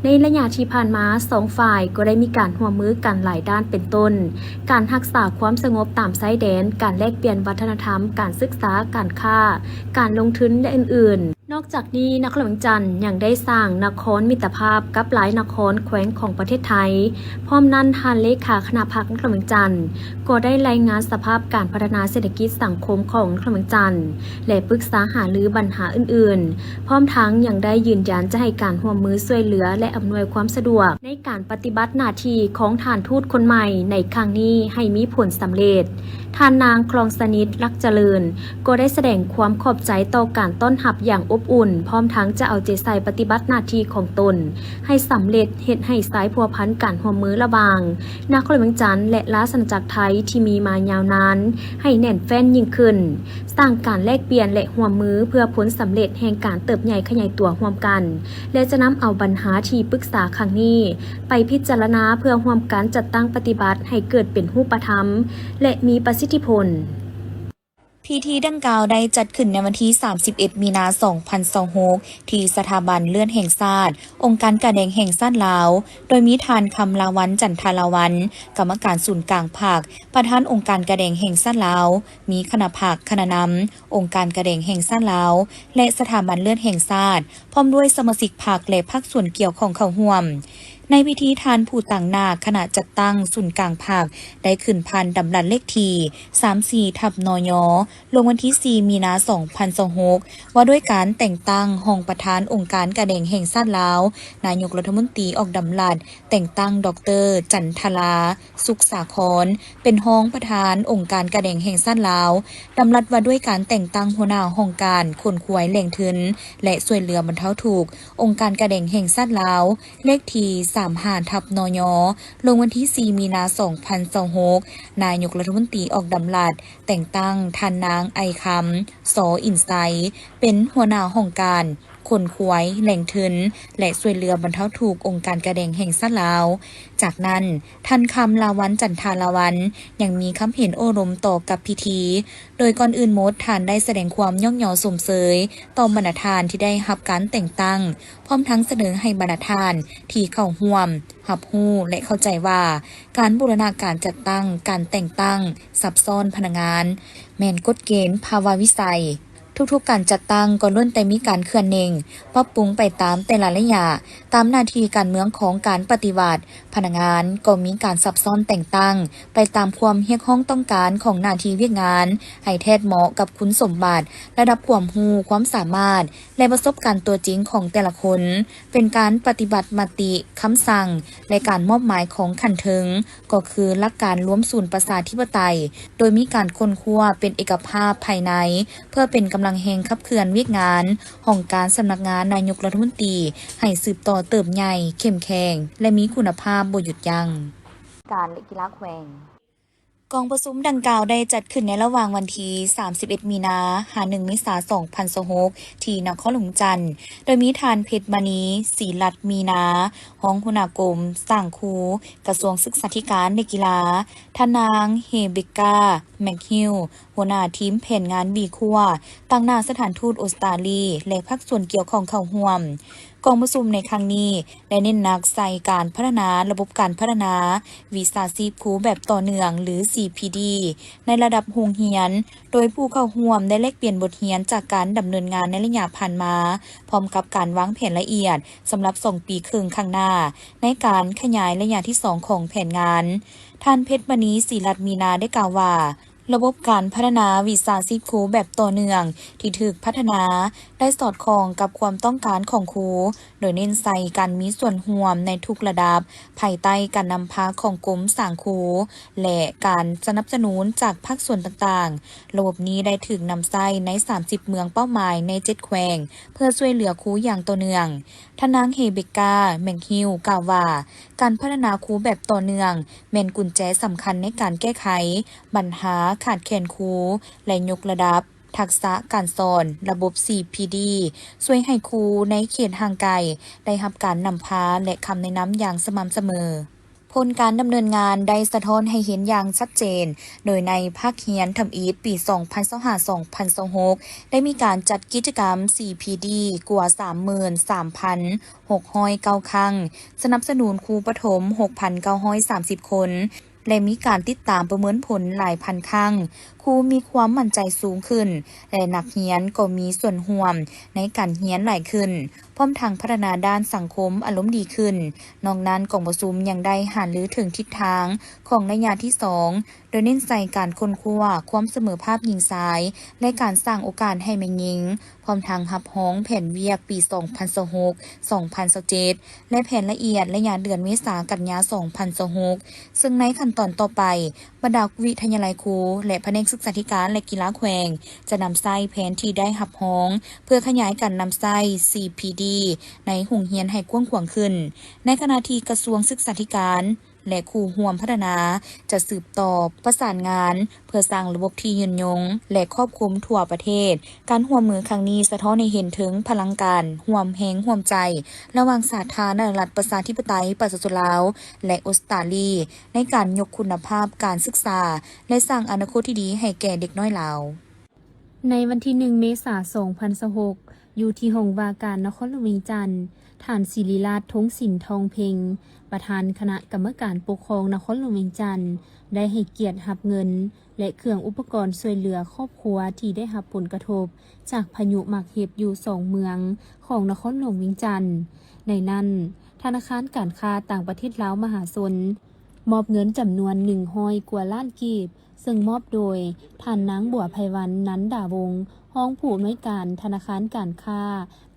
ໃນໄລຍະທີ່ຜ່ານມາ, ສອງຝ່າຍກໍໄດ້ມີການຮ່ວມມືກັນຫຼາຍດ້ານ ເປັນຕົ້ນ ການຮັກສາຄວາມສະຫງົບຕາມຊາຍແດນ, ການແລກປ່ຽນວັດທະນະທຳ, ການສຶກສາ, ການຄ້າ, ການລົງທຶນ ແລະ ອື່ນໆ. ນອກຈາກນີ້, ນະຄອນຫຼວງວຽງຈັນຍັງໄດ້ສ້າງນະຄອນມິດຕະພາບກັບຫຼາຍນະຄອນແຂວງຂອງປະເທດໄທ. ພ້ອມນັ້ນ, ທ່ານເລຂາຄະນະພັກນະຄອນຫຼວງວຽງຈັນ ກໍໄດ້ລາຍງານສະພາບການພັດທະນາເສດຖະກິດສັງຄົມຂອງນະຄອນຫຼວງວຽງຈັນ ແລະ ປຶກສາຫາລືບັນຫາອື່ນໆ, ພ້ອມທັງຍັງໄດ້ຢືນຢັນຈະໃຫ້ການຮ່ວມມືຊ່ວຍເຫຼືອ ແລະ ອຳນວຍຄວາມສະດວກໃນການປະຕິບັດໜ້າທີ່ຂອງທ່ານທູດຄົນໃໝ່ໃນຄັ້ງນີ້ໃຫ້ມີຜົນສຳເລັດ. ທ່ານນາງ ຄອງສະໜິດ ລັກຈະເລີນ ກໍໄດ້ສະແດງຄວາມຂອບໃຈຕໍ່ການຕ້ອນຮັບຢ່າງອົບອຸ່ນ, ພ້ອມທັງຈະເອົາໃຈໃສ່ປະຕິບັດໜ້າທີ່ຂອງຕົນໃຫ້ສຳເລັດ, ເຮັດໃຫ້ສາຍພົວພັນການຮ່ວມມືລະຫວ່າງນະຄອນຫຼວງວຽງຈັນ ແລະ ລາຊະອານາຈັກໄທທີ່ມີມາຍາວນານໃຫ້ແໜ້ນແຟ້ນຍິ່ງຂຶ້ນ, ສ້າງການແລກປ່ຽນ ແລະ ຮ່ວມມືເພື່ອຜົນສຳເລັດແຫ່ງການເຕີບໃຫຍ່ຂະຫຍາຍຕົວຮ່ວມກັນ ແລະ ຈະນຳເອົາບັນຫາທີ່ປຶກສາຄັ້ງນີ້ ໄປພິຈາລະນາເພື່ອຮ່ວມກັນຈັດຕັ້ງປະຕິບັດໃຫ້ເກີດເປັນຮູບປະທຳ ແລະ ມີປະສິດທິຜົນ. ພິທີດັ່ງກ່າວໄດ້ຈັດຂຶ້ນໃນວັນທີສາມສິບເອັດ ມີນາ ສອງພັນຊາວຫົກ ທີ່ສະຖາບັນເລືອດແຫ່ງຊາດ, ອົງການກາແດງແຫ່ງຊາດລາວ, ໂດຍມີທ່ານ ຄຳລາວັນ ຈັນທາລາວັນ ກຳມະການສູນກາງພັກ, ປະທານອົງການກາແດງແຫ່ງຊາດລາວ, ມີຄະນະພັກ, ຄະນະນຳອົງການກາແດງແຫ່ງຊາດລາວ ແລະ ສະຖາບັນເລືອດແຫ່ງຊາດ, ພ້ອມດ້ວຍສະມາຊິກພັກ ແລະ ພາກສ່ວນກ່ຽວຂ້ອງເຂົ້າຮ່ວມ. ໃນພິທີ, ທ່ານຜູ້ຕາງໜ້າຄະນະຈັດຕັ້ງສູນກາງພັກ ໄດ້ຂຶ້ນຜ່ານດຳລັດເລກທີ ສາມສີ່ ທັບ ນຍ ລົງວັນທີສີ່ ມີນາ ສອງພັນຊາວຫົກ ວ່າດ້ວຍການແຕ່ງຕັ້ງຮອງປະທານອົງການກາແດງແຫ່ງຊາດລາວ, ນາຍົກລັດຖະມົນຕີອອກດຳລັດແຕ່ງຕັ້ງ ດອກເຕີ ຈັນທະລາ ສຸກສາຄອນ ເປັນຮອງປະທານອົງການກາແດງແຫ່ງຊາດລາວ, ດຳລັດວ່າດ້ວຍການແຕ່ງຕັ້ງຫົວໜ້າຫ້ອງການຂົນຂວາຍແຫຼ່ງທຶນ ແລະ ຊ່ວຍເຫຼືອບັນເທົາທຸກ ອົງການກາແດງແຫ່ງຊາດລາວ ເລກທີ ສາມຫ້າ ທັບ ນຍ ລົງວັນທີສີ່ ມີນາ ສອງພັນຊາວຫົກ ນາຍົກລັດຖະມົນຕີອອກດຳລັດແຕ່ງຕັ້ງທ່ານນາງ ໄອຄຳ ສ ອິນໄຊ ເປັນຫົວໜ້າຫ້ອງການ ຂົນຂວາຍແຫຼ່ງທຶນ ແລະ ຊ່ວຍເຫຼືອບັນເທົາທຸກ ອົງການກາແດງແຫ່ງຊາດລາວ. ຈາກນັ້ນ, ທ່ານ ຄຳລາວັນ ຈັນທາລາວັນ ຍັງມີຄຳເຫັນໂອ້ລົມຕໍ່ກັບພິທີ, ໂດຍກ່ອນອື່ນໝົດ ທ່ານໄດ້ສະແດງຄວາມຍ້ອງຍໍຊົມເຊີຍຕໍ່ບັນດາທ່ານທີ່ໄດ້ຮັບການແຕ່ງຕັ້ງ, ພ້ອມທັງສະເໜີໃຫ້ບັນດາທ່ານທີ່ເຂົ້າຮ່ວມ ຮັບຮູ້ ແລະ ເຂົ້າໃຈວ່າ ການບູລະນະການຈັດຕັ້ງການແຕ່ງຕັ້ງຊັບຊ້ອນພະນັກງານ ແມ່ນກົດເກນພາວະວິໄສ. ທຸກໆການຈັດຕັ້ງກໍລ້ວນແຕ່ມີການເຄື່ອນເໜັງ, ປັບປຸງໄປຕາມແຕ່ລະໄລຍະ, ຕາມໜ້າທີ່ການເມືອງຂອງການປະຕິວັດ. ພະນັກງານກໍມີການຊັບຊ້ອນແຕ່ງຕັ້ງໄປຕາມຄວາມຮຽກຮ້ອງຕ້ອງການຂອງໜ້າທີ່ວຽກງານ, ໃຫ້ແທດເໝາະກັບຄຸນສົມບັດ, ລະດັບຄວາມຮູ້ຄວາມສາມາດ ແລະ ປະສົບການຕົວຈິງຂອງແຕ່ລະຄົນ. ເປັນການປະຕິບັດມະຕິ, ຄຳສັ່ງ ແລະ ການມອບໝາຍຂອງຂັ້ນເທິງ, ກໍຄືຫຼັກການລວມສູນປະຊາທິປະໄຕ, ໂດຍມີການຄົ້ນຄວ້າເປັນເອກະພາບພາຍໃນ ເພື່ອເປັນກຳລັງແຮງຂັບເຄື່ອນວຽກງານຫ້ອງການສຳນັກງານນາຍົກລັດຖະມົນຕີ ໃຫ້ສືບຕໍ່ເຕີບໃຫຍ່, ເຂັ້ມແຂງ ແລະ ມີຄຸນນະພາບບໍ່ຢຸດຢັ້ງ. ການ ແລະ ກິລາແຂວງ. ກອງປະຊຸມດັ່ງກ່າວໄດ້ຈັດຂຶ້ນໃນລະຫວ່າງວັນທີສາມສິບເອັດ ມີນາ ຫາ ໜຶ່ງ ເມສາ ສອງພັນຊາວຫົກ ທີ່ນະຄອນຫຼວງວຽງຈັນ, ໂດຍມີທ່ານ ເພັດມະນີ ສີລັດມີນາ ຮອງຫົວໜ້າກົມສ້າງຄູ ກະຊວງສຶກສາທິການ ແລະ ກິລາ, ທ່ານນາງ ເຮເບັກກາ ແມັກຮິວ ຫົວໜ້າທີມແຜນງານ B Core ຕາງໜ້າສະຖານທູດອົດສະຕາລີ ແລະ ພາກສ່ວນກ່ຽວຂ້ອງເຂົ້າຮ່ວມ. ກອງປະຊຸມໃນຄັ້ງນີ້ ໄດ້ເນັ້ນໜັກໃສ່ການພັດທະນາລະບົບການພັດທະນາວິຊາຊີບຄູແບບຕໍ່ເນື່ອງ ຫຼື CPD ໃນລະດັບໂຮງຮຽນ, ໂດຍຜູ້ເຂົ້າຮ່ວມໄດ້ແລກປ່ຽນບົດຮຽນຈາກການດຳເນີນງານໃນໄລຍະຜ່ານມາ, ພ້ອມກັບການວາງແຜນລະອຽດສຳລັບສອງປີເຄິ່ງຂ້າງໜ້າ ໃນການຂະຫຍາຍໄລຍະທີສອງຂອງແຜນງານ. ທ່ານ ເພັດມະນີ ສີລັດມີນາ ໄດ້ກ່າວວ່າ, ລະບົບການພັດທະນາວິຊາຊີບຄູແບບຕໍ່ເນື່ອງທີ່ຖືກພັດທະນາ ໄດ້ສອດຄ່ອງກັບຄວາມຕ້ອງການຂອງຄູ, ໂດຍເນັ້ນໃສ່ການມີສ່ວນຮ່ວມໃນທຸກລະດັບ, ພາຍໃຕ້ການນຳພາຂອງກົມສ້າງຄູ ແລະ ການສະໜັບສະໜູນຈາກພາກສ່ວນຕ່າງໆ. ລະບົບນີ້ໄດ້ຖືກນຳໃຊ້ໃນສາມສິບເມືອງເປົ້າໝາຍໃນເຈັດແຂວງ ເພື່ອຊ່ວຍເຫຼືອຄູຢ່າງຕໍ່ເນື່ອງ. ທ່ານນາງ ເຮເບກກາ ແມັກຮິວ ກ່າວວ່າ, ການພັດທະນາຄູແບບຕໍ່ເນື່ອງ ແມ່ນກຸນແຈສຳຄັນໃນການແກ້ໄຂບັນຫາຂາດແຄນຄູ ແລະ ຍົກລະດັບທັກສະການສອນ. ລະບົບ CPD ຊ່ວຍໃຫ້ຄູໃນເຂດຫ່າງໄກໄດ້ຮັບການນຳພາ ແລະ ຄຳແນະນຳຢ່າງສະໝ່ຳສະເໝີ. ຜົນການດຳເນີນງານໄດ້ສະທ້ອນໃຫ້ເຫັນຢ່າງຊັດເຈນ, ໂດຍໃນພາກຮຽນທຳອິດປີສອງພັນຊາວຫ້າ ສອງພັນຊາວຫົກ ໄດ້ມີການຈັດກິດຈະກຳ CPD ກວ່າສາມໝື່ນສາມພັນຫົກຮ້ອຍເກົ້າຄັ້ງ, ສະໜັບສະໜູນຄູປະຖົມຫົກພັນເກົ້າຮ້ອຍສາມສິບຄົນ ແລະ ມີການຕິດຕາມປະເມີນຜົນຫຼາຍພັນຄັ້ງ. ຄູມີຄວາມໝັ້ນໃຈສູງຂຶ້ນ ແລະ ນັກຮຽນກໍມີສ່ວນຮ່ວມໃນການຮຽນຫຼາຍຂຶ້ນ, ພ້ອມທັງພັດທະນາດ້ານສັງຄົມອາລົມດີຂຶ້ນ. ນອກນັ້ນ, ກອງປະຊຸມຍັງໄດ້ຫາລືເຖິງທິດທາງຂອງໄລຍະທີສອງ, ໂດຍເນັ້ນໃສ່ການຄົ້ນຄວ້າຄວາມສະເໝີພາບຍິງຊາຍ ແລະ ການສ້າງໂອກາດໃຫ້ແມ່ຍິງ, ພ້ອມທັງຮັບຮອງແຜນວຽກປີສອງພັນຊາວຫົກ ສອງພັນຊາວເຈັດ ແລະ ແຜນລະອຽດໄລຍະເດືອນເມສາ ກັນຍາ ສອງພັນຊາວຫົກ ເຊິ່ງໃນຂັ້ນຕອນຕໍ່ໄປ, ບັນດາວິທະຍາໄລຄູ ແລະ ພະແນກສຶກສາທິການ ແລະ ກິລາແຂວງ ຈະນຳໃຊ້ແຜນທີ່ໄດ້ຮັບຮອງ ເພື່ອຂະຫຍາຍການນຳໃຊ້ CPD ໃນໂຮງຮຽນໃຫ້ກວ້າງຂວາງຂຶ້ນ, ໃນຂະນະທີ່ກະຊວງສຶກສາທິການ ແລະ ຄູ່ຮ່ວມພັດທະນາຈະສືບຕໍ່ປະສານງານ ເພື່ອສ້າງລະບົບທີ່ຍືນຍົງ ແລະ ຄອບຄຸມທົ່ວປະເທດ. ການຮ່ວມມືຄັ້ງນີ້ສະທ້ອນໃຫ້ເຫັນເຖິງພະລັງການຮ່ວມແຮງຮ່ວມໃຈ ລະຫວ່າງສາທາລະນະລັດປະຊາທິປະໄຕປະຊາຊົນລາວ ແລະ ອົດສະຕາລີ ໃນການຍົກຄຸນນະພາບການສຶກສາ ແລະ ສ້າງອະນາຄົດທີ່ດີໃຫ້ແກ່ເດັກນ້ອຍລາວ. ໃນວັນທີໜຶ່ງ ເມສາ ສອງພັນຊາວຫົກ ຢູ່ທີ່ຫ້ອງວ່າການນະຄອນຫຼວງວຽງຈັນ, ທ່ານ ສິລິລາດ ທົງສິນທອງເພັງ ປະທານຄະນະກຳມະການປົກຄອງນະຄອນຫຼວງວຽງຈັນ ໄດ້ໃຫ້ກຽດຮັບເງິນ ແລະ ເຄື່ອງອຸປະກອນຊ່ວຍເຫຼືອຄອບຄົວທີ່ໄດ້ຮັບຜົນກະທົບຈາກພາຍຸໝາກເຫັບຢູ່ສອງເມືອງຂອງນະຄອນຫຼວງວຽງຈັນ. ໃນນັ້ນ, ທະນາຄານການຄ້າຕ່າງປະເທດລາວມະຫາຊົນ ມອບເງິນຈຳນວນໜຶ່ງຮ້ອຍກວ່າລ້ານກີບ, ເຊິ່ງມອບໂດຍທ່ານນາງ ບົວໄພວັນ ນັນດາວົງ ຮອງຜູ້ອຳນວຍການທະນາຄານການຄ້າ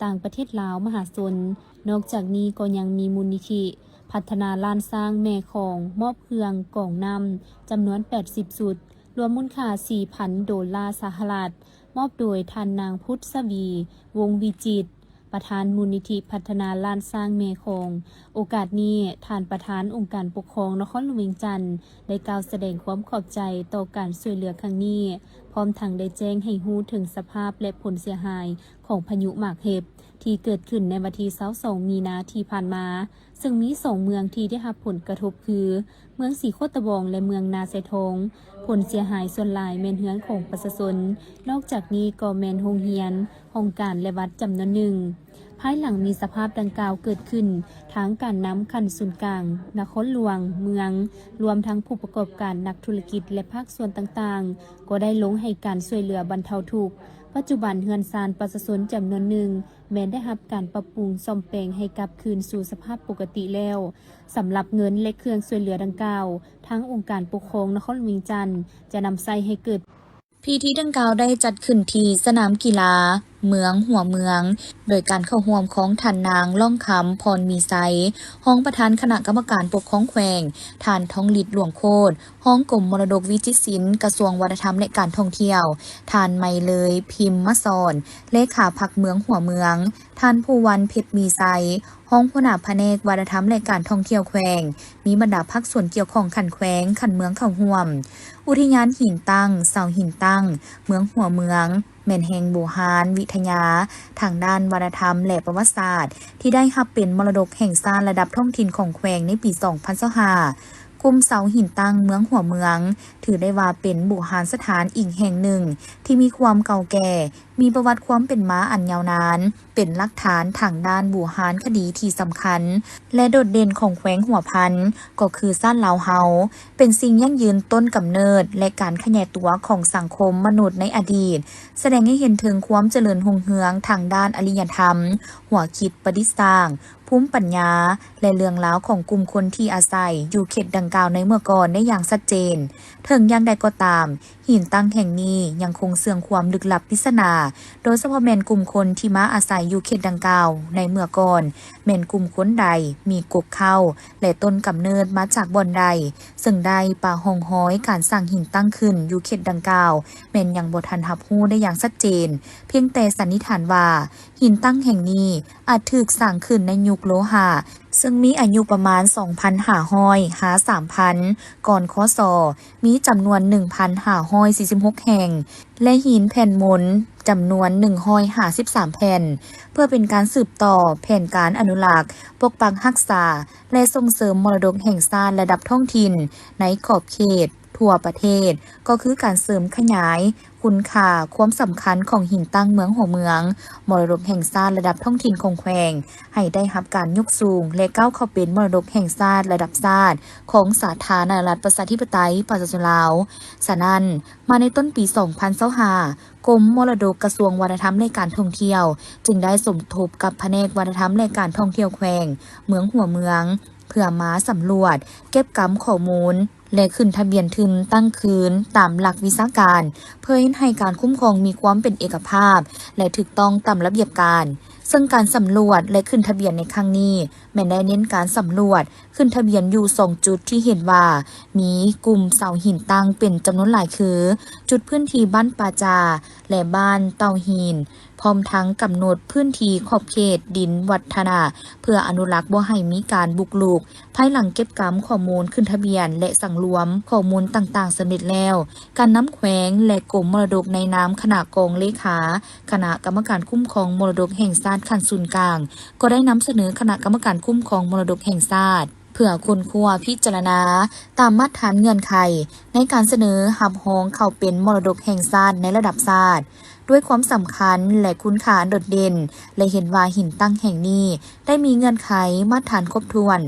ຕ່າງປະເທດລາວມະຫາຊົນ. ນອກຈາກນີ້ກໍຍັງມີມູນນິທິພັດທະນາລ້ານຊ້າງແມ່ຂອງ ມອບເຄື່ອງກອງນ້ຳຈຳນວນແປດສິບຊຸດ, ລວມມູນຄ່າສີ່ພັນໂດລາສະຫະລັດ, ມອບໂດຍທ່ານນາງ ພຸດສະວີ ວົງວິຈິດ ປະທານມູນນິທິພັດທະນາລ້ານຊ້າງແມ່ຂອງ. ໂອກາດນີ້, ທ່ານປະທານອົງການປົກຄອງນະຄອນຫຼວງວຽງຈັນ ໄດ້ກ່າວສະແດງຄວາມຂອບໃຈຕໍ່ການຊ່ວຍເຫຼືອຄັ້ງນີ້, ພ້ອມທັງໄດ້ແຈ້ງໃຫ້ຮູ້ເຖິງສະພາບ ແລະ ຜົນເສຍຫາຍຂອງພາຍຸໝາກເຫັບ ທີ່ເກີດຂຶ້ນໃນວັນທີຊາວສອງ ມີນາທີ່ຜ່ານມາ, ເຊິ່ງມີສອງເມືອງທີ່ໄດ້ຮັບຜົນກະທົບຄື ເມືອງສີໂຄດຕະບອງ ແລະ ເມືອງນາຊາຍທອງ. ຜົນເສຍຫາຍສ່ວນຫຼາຍແມ່ນເຮືອນຂອງປະຊາຊົນ. ນອກຈາກນີ້ກໍແມ່ນໂຮງຮຽນ, ຫ້ອງການ ແລະ ວັດຈຳນວນໜຶ່ງ. ພາຍຫຼັງມີສະພາບດັ່ງກ່າວເກີດຂຶ້ນ, ທາງການນຳຂັ້ນສູນກາງ, ນະຄອນຫຼວງ, ເມືອງ, ລວມທັງຜູ້ປະກອບການ, ນັກທຸລະກິດ ແລະ ພາກສ່ວນຕ່າງໆ ກໍໄດ້ລົງໃຫ້ການຊ່ວຍເຫຼືອບັນເທົາທຸກ. ປັດຈຸບັນເຮືອນຊານປະຊາຊົນຈຳນວນໜຶ່ງ ແມ່ນໄດ້ຮັບການປັບປຸງສ້ອມແປງໃຫ້ກັບຄືນສູ່ສະພາບປົກກະຕິແລ້ວ. ສຳລັບເງິນ ແລະ ເຄື່ອງຊ່ວຍເຫຼືອດັ່ງກ່າວ, ທາງອົງການປົກຄອງນະຄອນຫຼວງວຽງຈັນຈະນຳໃຊ້ໃຫ້ເກີດ. ພິທີດັ່ງກ່າວໄດ້ຈັດຂຶ້ນທີ່ສະໜາມກິລາເມືອງຫົວເມືອງ, ໂດຍການເຂົ້າຮ່ວມຂອງທ່ານນາງ ລ້ອງຄຳ ພອນມີໄຊ ຮອງປະທານຄະນະກຳມະການປົກຄອງແຂວງ, ທ່ານ ທອງລິດ ຫຼວງໂຄດ ຮອງກົມມໍລະດົກວິຈິດສິນ ກະຊວງວັດທະນະທຳ ແລະ ການທ່ອງທ່ຽວ, ທ່ານ ໄມເລີຍ ພິມມະສອນ ເລຂາພັກເມືອງຫົວເມືອງ, ທ່ານ ພູວັນ ເພັດມີໄຊ ຮອງຫົວໜ້າພະແນກວັດທະນະທຳ ແລະ ການທ່ອງທ່ຽວແຂວງ, ມີບັນດາພາກສ່ວນກ່ຽວຂ້ອງຂັ້ນແຂວງ, ຂັ້ນເມືອງເຂົ້າຮ່ວມ. ອຸທິຍານຫີນຕັ້ງ, ເສົາຫີນຕັ້ງ ເມືອງຫົວເມືອງ ແມ່ນແຫ່ງບູຮານວິທະຍາທາງດ້ານວັດທະນະທຳ ແລະ ປະຫວັດສາດ ທີ່ໄດ້ຮັບເປັນມໍລະດົກແຫ່ງຊາດລະດັບທ້ອງຖິ່ນຂອງແຂວງໃນປີສອງພັນຊາວຫ້າ. ກຸ່ມເສົາຫີນຕັ້ງເມືອງຫົວເມືອງ ຖືໄດ້ວ່າເປັນບູຮານສະຖານອີກແຫ່ງໜຶ່ງທີ່ມີຄວາມເກົ່າແກ່, ມີປະຫວັດຄວາມເປັນມາອັນຍາວນານ, ເປັນຫຼັກຖານທາງດ້ານບູຮານຄະດີທີ່ສຳຄັນ ແລະ ໂດດເດັ່ນຂອງແຂວງຫົວພັນ ກໍຄືຊາດລາວເຮົາ ເປັນສິ່ງຢັ້ງຢືນຕົ້ນກຳເນີດ ແລະ ການຂະຫຍາຍຕົວຂອງສັງຄົມມະນຸດໃນອະດີດ, ສະແດງໃຫ້ເຫັນເຖິງຄວາມຈະເລີນຮຸ່ງເຮືອງທາງດ້ານອາລິຍະທຳ, ຫົວຄິດປະດິດສ້າງ, ພູມປັນຍາ ແລະ ເລື່ອງລາວຂອງກຸ່ມຄົນທີ່ອາໄສຢູ່ເຂດດັ່ງກ່າວໃນເມື່ອກ່ອນໄດ້ຢ່າງຊັດເຈນ. ເຖິງຢ່າງໃດກໍຕາມ, ຫີນຕັ້ງແຫ່ງນີ້ຍັງຄົງເຊື່ອງຄວາມລຶກລັບປິດສະໜາ, ໂດຍສະເພາະແມ່ນກຸ່ມຄົນທີ່ມາອາໄສຢູ່ເຂດດັ່ງກ່າວໃນເມື່ອກ່ອນ ແມ່ນກຸ່ມຄົນໃດມີກົກເຄົ້າ ແລະ ຕົ້ນກຳເນີດມາຈາກບ່ອນໃດ, ເຊິ່ງໄດ້ປະຮ່ອງຮອຍການສ້າງຫີນຕັ້ງຂຶ້ນຢູ່ເຂດດັ່ງກ່າວ ແມ່ນຍັງບໍ່ທັນຮັບຮູ້ໄດ້ຢ່າງຊັດເຈນ, ພຽງແຕ່ສັນນິຖານວ່າ ຫີນຕັ້ງແຫ່ງນີ້ອາດຖືກສ້າງຂຶ້ນໃນຍຸກໂລຫະ, ເຊິ່ງມີອາຍຸປະມານສອງພັນຫ້າຮ້ອຍຫາສາມພັນ ກ່ອນ ຄ.ສ. ມີຈຳນວນໜຶ່ງພັນຫ້າຮ້ອຍສີ່ສິບຫົກແຫ່ງ ແລະ ຫີນແຜ່ນມົນຈຳນວນໜຶ່ງຮ້ອຍຫ້າສິບສາມແຜ່ນ, ເພື່ອເປັນການສືບຕໍ່ແຜນການອະນຸລັກ, ປົກປັກຮັກສາ ແລະ ສົ່ງເສີມມໍລະດົກແຫ່ງຊາດລະດັບທ້ອງຖິ່ນໃນຂອບເຂດທົ່ວປະເທດ, ກໍຄືການເສີມຂະຫຍາຍ ຄຸນຄ່າຄວາມສຳຄັນຂອງຫີນຕັ້ງເມືອງຫົວເມືອງ, ມໍລະດົກແຫ່ງຊາດລະດັບທ້ອງຖິ່ນຂອງແຂວງ ໃຫ້ໄດ້ຮັບການຍົກສູງ ແລະ ກ້າວເຂົ້າເປັນມໍລະດົກແຫ່ງຊາດລະດັບຊາດຂອງສາທາລະນະລັດ ປະຊາທິປະໄຕ ປະຊາຊົນລາວ. ສະນັ້ນ, ມາໃນຕົ້ນປີສອງພັນຊາວຫ້າ ກົມມໍລະດົກ ກະຊວງວັດທະນະທຳ ແລະ ການທ່ອງທ່ຽວ ຈຶ່ງໄດ້ສົມທົບກັບພະແນກວັດທະນະທຳ ແລະ ການທ່ອງທ່ຽວແຂວງເມືອງຫົວເມືອງ ເພື່ອມາສຳຫຼວດ, ເກັບກຳຂໍ້ມູນ ແລະ ຂຶ້ນທະບຽນທຶນຕັ້ງຄືນຕາມຫຼັກວິຊາການ ເພື່ອເຮັດໃຫ້ການຄຸ້ມຄອງມີຄວາມເປັນເອກະພາບ ແລະ ຖືກຕ້ອງຕາມລະບຽບການ. ເຊິ່ງການສຳຫຼວດ ແລະ ຂຶ້ນທະບຽນໃນຄັ້ງນີ້ ແມ່ນໄດ້ເນັ້ນການສຳຫຼວດ, ຂຶ້ນທະບຽນຢູ່ສອງຈຸດທີ່ເຫັນວ່າມີກຸ່ມເສົາຫີນຕັ້ງເປັນຈຳນວນຫຼາຍ ຄື ຈຸດພື້ນທີ່ບ້ານປ່າຈາ ແລະ ບ້ານເຕົາຫີນ, ພ້ອມທັງກຳນົດພື້ນທີ່ຂອບເຂດດິນວັດທະນະ ເພື່ອອະນຸລັກບໍ່ໃຫ້ມີການບຸກລຸກ. ພາຍຫຼັງເກັບກຳຂໍ້ມູນ, ຂຶ້ນທະບຽນ ແລະ ສັງລວມຂໍ້ມູນຕ່າງໆສຳເລັດແລ້ວ, ການນຳແຂວງ ແລະ ກົມມໍລະດົກໃນນາມຄະນະກອງເລຂາຄະນະກຳມະການຄຸ້ມຄອງມໍລະດົກແຫ່ງຊາດຂັ້ນສູນກາງ ກໍໄດ້ນຳສະເໜີຄະນະກຳມະການຄຸ້ມຄອງມໍລະດົກແຫ່ງຊາດ ເພື່ອຄົ້ນຄວ້າພິຈາລະນາຕາມມາດຖານເງື່ອນໄຂໃນການສະເໜີຮັບຮອງເຂົ້າເປັນມໍລະດົກແຫ່ງຊາດໃນລະດັບຊາດ ດ້ວຍຄວາມສຳຄັນ ແລະ ຄຸນຄ່າອັນໂດດເດັ່ນ ແລະ ເຫັນວ່າຫີນຕັ້ງແຫ່ງນີ້ໄດ້ມີເງື່ອນໄຂມາດຖານຄົບຖ້ວນ.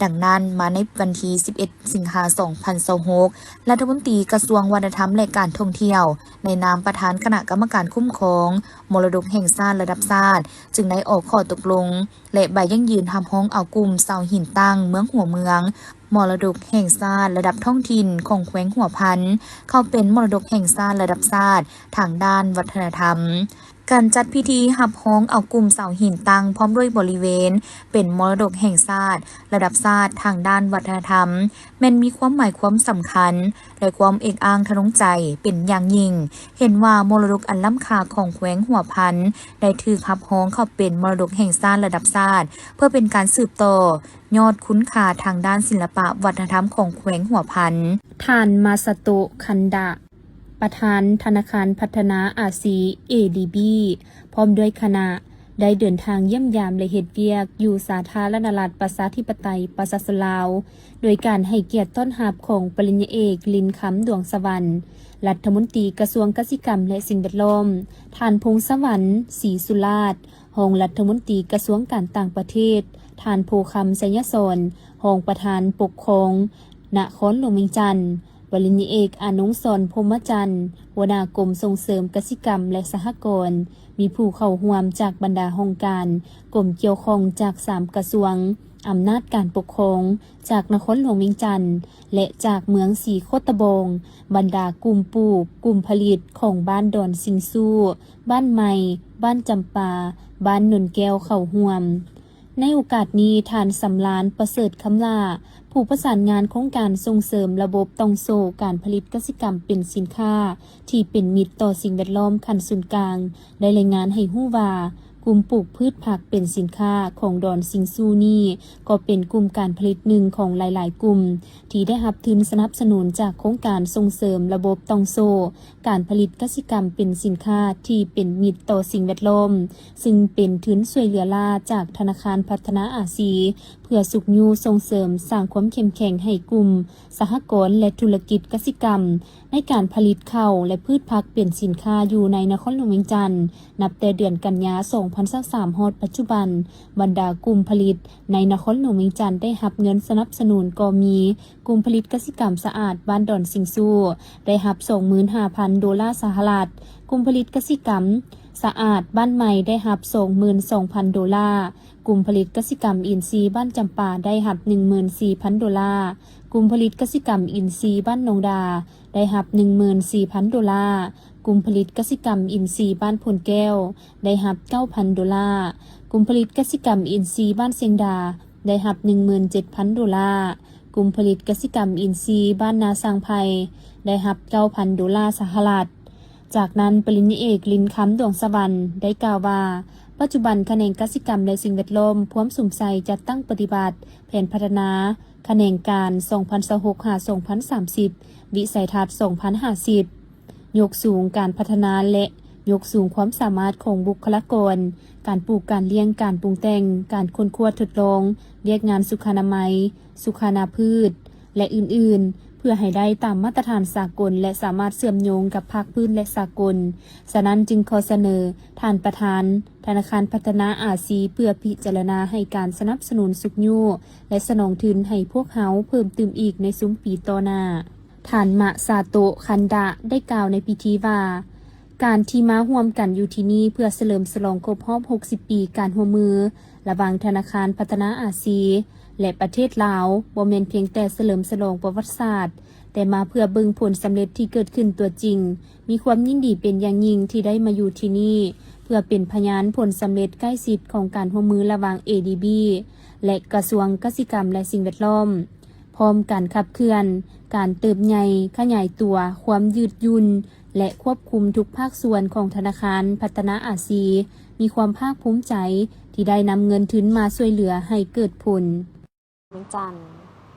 ດັ່ງນັ້ນ, ມາໃນວັນທີສິບເອັດ ສິງຫາ ສອງພັນຊາວຫົກ ລັດຖະມົນຕີກະຊວງວັດທະນະທຳ ແລະ ການທ່ອງທ່ຽວ ໃນນາມປະທານຄະນະກຳມະການຄຸ້ມຄອງມໍລະດົກແຫ່ງຊາດລະດັບຊາດ ຈຶ່ງໄດ້ອອກຂໍ້ຕົກລົງ ແລະ ໃບຢັ້ງຢືນຮັບຮອງເອົາກຸ່ມເສົາຫີນຕັ້ງເມືອງຫົວເມືອງ, ມໍລະດົກແຫ່ງຊາດລະດັບທ້ອງຖິ່ນຂອງແຂວງຫົວພັນ ເຂົ້າເປັນມໍລະດົກແຫ່ງຊາດລະດັບຊາດທາງດ້ານວັດທະນະທຳ. ການຈັດພິທີຮັບຮອງເອົາກຸ່ມເສົາຫີນຕັ້ງພ້ອມດ້ວຍບໍລິເວນເປັນມໍລະດົກແຫ່ງຊາດລະດັບຊາດທາງດ້ານວັດທະນະທຳ ແມ່ນມີຄວາມໝາຍຄວາມສຳຄັນ ແລະ ຄວາມເອກອ້າງທະນົງໃຈເປັນຢ່າງຍິ່ງ. ເຫັນວ່າມໍລະດົກອັນລ້ຳຄ່າຂອງແຂວງຫົວພັນ ໄດ້ຖືກຮັບຮອງເຂົ້າເປັນມໍລະດົກແຫ່ງຊາດລະດັບຊາດ ເພື່ອເປັນການສືບຕໍ່ຍອດຄຸນຄ່າທາງດ້ານສິລະປະວັດທະນະທຳຂອງແຂວງຫົວພັນ. ທ່ານ ມາຊາໂຕະ ຄັນດະ ປະທານທະນາຄານພັດທະນາອາຊີ ເອດີບີ ພ້ອມດ້ວຍຄະນະ ໄດ້ເດີນທາງຢ້ຽມຢາມ ແລະ ເຮັດວຽກຢູ່ສາທາລະນະລັດ ປະຊາທິປະໄຕ ປະຊາຊົນລາວ ໂດຍການໃຫ້ກຽດຕ້ອນຮັບຂອງປະລິນຍາເອກ ລິນຄຳ ດວງສະຫວັນ ລັດຖະມົນຕີກະຊວງກະສິກຳ ແລະ ສິ່ງແວດລ້ອມ, ທ່ານ ພົງສະຫວັນ ສີສຸລາດ ຮອງລັດຖະມົນຕີກະຊວງການຕ່າງປະເທດ, ທ່ານ ໂພຄຳ ໄຊຍະສອນ ຮອງປະທານປົກຄອງນະຄອນຫຼວງວຽງຈັນ, ປະລິນຍາເອກ ອານົງສອນ ພົມມະຈັນ ຫົວໜ້າກົມສົ່ງເສີມກະສິກຳ ແລະ ສະຫະກອນ, ມີຜູ້ເຂົ້າຮ່ວມຈາກບັນດາຫ້ອງການ, ກົມກ່ຽວຂ້ອງຈາກສາມກະຊວງ, ອຳນາດການປົກຄອງຈາກນະຄອນຫຼວງວຽງຈັນ ແລະ ຈາກເມືອງສີໂຄດຕະບອງ, ບັນດາກຸ່ມປູກ, ກຸ່ມຜະລິດຂອງບ້ານດອນຊິງຊູ, ບ້ານໃໝ່, ບ້ານຈຳປາ, ບ້ານໂນນແກ້ວເຂົ້າຮ່ວມ. ໃນໂອກາດນີ້, ທ່ານ ສຳລານ ປະເສີດຄຳຫຼ້າ ຜູ້ປະສານງານໂຄງການສົ່ງເສີມລະບົບຕ່ອງໂສ້ການຜະລິດກະສິກຳເປັນສິນຄ້າທີ່ເປັນມິດຕໍ່ສິ່ງແວດລ້ອມຂັ້ນສູນກາງ ໄດ້ລາຍງານໃຫ້ຮູ້ວ່າ, ກຸ່ມປູກພືດຜັກເປັນສິນຄ້າຂອງດອນຊິງຊູນີ້ ກໍເປັນກຸ່ມການຜະລິດໜຶ່ງຂອງຫຼາຍໆກຸ່ມ ທີ່ໄດ້ຮັບທຶນສະໜັບສະໜູນຈາກໂຄງການສົ່ງເສີມລະບົບຕ່ອງໂສ້ ການຜະລິດກະສິກຳເປັນສິນຄ້າທີ່ເປັນມິດຕໍ່ສິ່ງແວດລ້ອມ, ຊຶ່ງເປັນທຶນຊ່ວຍເຫຼືອລ້າຈາກທະນາຄານພັດທະນາອາຊີ ເພື່ອຊຸກຍູ້ສົ່ງເສີມສ້າງຄວາມເຂັ້ມແຂງໃຫ້ກຸ່ມສະຫະກອນ ແລະ ທຸລະກິດກະສິກຳ ໃນການຜະລິດເຂົ້າ ແລະ ພືດຜັກເປັນສິນຄ້າຢູ່ໃນນະຄອນຫຼວງວຽງຈັນ. ນັບແຕ່ເດືອນກັນຍາ ສອງພັນຊາວສາມ ຮອດປັດຈຸບັນ, ບັນດາກຸ່ມຜະລິດໃນນະຄອນຫຼວງວຽງຈັນໄດ້ຮັບເງິນສະໜັບສະໜູນກໍມີ, ກຸ່ມຜະລິດກະສິກຳສະອາດບ້ານດອນຊິງຊູ ໄດ້ຮັບສອງໝື່ນຫ້າພັນໂດລາສະຫະລັດ, ກຸ່ມຜະລິດກະສິກຳສະອາດບ້ານໃໝ່ໄດ້ຮັບສອງໝື່ນສອງພັນໂດລາ, ກຸ່ມຜະລິດກະສິກຳອິນຊີບ້ານຈຳປາໄດ້ຮັບໜຶ່ງໝື່ນສີ່ພັນໂດລາ, ກຸ່ມຜະລິດກະສິກຳອິນຊີບ້ານໜອງດາ ໄດ້ຮັບໜຶ່ງໝື່ນສີ່ພັນໂດລາ, ກຸ່ມຜະລິດກະສິກຳອິນຊີບ້ານໂພນແກ້ວ ໄດ້ຮັບເກົ້າພັນໂດລາ, ກຸ່ມຜະລິດກະສິກຳອິນຊີບ້ານຊຽງດາ ໄດ້ຮັບໜຶ່ງໝື່ນເຈັດພັນໂດລາ, ກຸ່ມຜະລິດກະສິກຳອິນຊີບ້ານນາຊ່າງໄຜ່ ໄດ້ຮັບເກົ້າພັນໂດລາສະຫະລັດ. ຈາກນັ້ນ ປະລິນຍາເອກ ລິນຄຳ ດວງສະຫວັນ ໄດ້ກ່າວວ່າ ປັດຈຸບັນຂະແໜງກະສິກຳ ແລະ ສິ່ງແວດລ້ອມ ພວມສຸມໃສ່ຈັດຕັ້ງປະຕິບັດແຜນພັດທະນາຂະແໜງການ ສອງພັນຊາວຫົກ ຫາ ສອງພັນສາມສິບ ວິໄສທັດ ສອງພັນຫ້າສິບ ຍົກສູງການພັດທະນາ ແລະ ຍົກສູງຄວາມສາມາດຂອງບຸກຄະລາກອນ ການປູກ, ການລ້ຽງ, ການປຸງແຕ່ງ, ການຄົ້ນຄວ້າທົດລອງ, ວຽກງານສຸຂະອະນາໄມ, ສຸຂານາພືດ ແລະ ອື່ນໆ ເພື່ອໃຫ້ໄດ້ຕາມມາດຕະຖານສາກົນ ແລະ ສາມາດເຊື່ອມໂຍງກັບພາກພື້ນ ແລະ ສາກົນ. ສະນັ້ນຈຶ່ງຂໍສະເໜີທ່ານປະທານທະນາຄານພັດທະນາອາຊີ ເພື່ອພິຈາລະນາໃຫ້ການສະໜັບສະໜູນຊຸກຍູ້ ແລະ ສະໜອງທຶນໃຫ້ພວກເຮົາເພີ່ມຕື່ມອີກໃນຊຸມປີຕໍ່ໜ້າ. ທ່ານ ມາຊາໂຕະ ຄັນດະ ໄດ້ກ່າວໃນພິທີວ່າ ການທີ່ມາຮ່ວມກັນຢູ່ທີ່ນີ້ເພື່ອສະເຫຼີມສະຫຼອງຄົບຮອບຫົກສິບປີການຮ່ວມມືລະຫວ່າງທະນາຄານພັດທະນາອາຊີ ແລະ ປະເທດລາວ ບໍ່ແມ່ນພຽງແຕ່ສະເຫຼີມສະຫຼອງປະຫວັດສາດ, ແຕ່ມາເພື່ອເບິ່ງຜົນສຳເລັດທີ່ເກີດຂຶ້ນຕົວຈິງ. ມີຄວາມຍິນດີເປັນຢ່າງຍິ່ງທີ່ໄດ້ມາຢູ່ທີ່ນີ້ ເພື່ອເປັນພະຍານຜົນສຳເລັດໃກ້ຊິດຂອງການຮ່ວມມືລະຫວ່າງ ເອດີບີ ແລະ ກະຊວງກະສິກຳ ແລະ ສິ່ງແວດລ້ອມ. ພ້ອມກັນຂັບເຄື່ອນການເຕີບໃຫຍ່ຂະຫຍາຍຕົວ, ຄວາມຍືດຫຍຸ່ນ ແລະ ຄວບຄຸມທຸກພາກສ່ວນຂອງທະນາຄານພັດທະນາອາຊີ ມີຄວາມພາກພູມໃຈທີ່ໄດ້ນຳເງິນທຶນມາຊ່ວຍເຫຼືອໃຫ້ເກີດຜົນ. ວຽງຈັນ.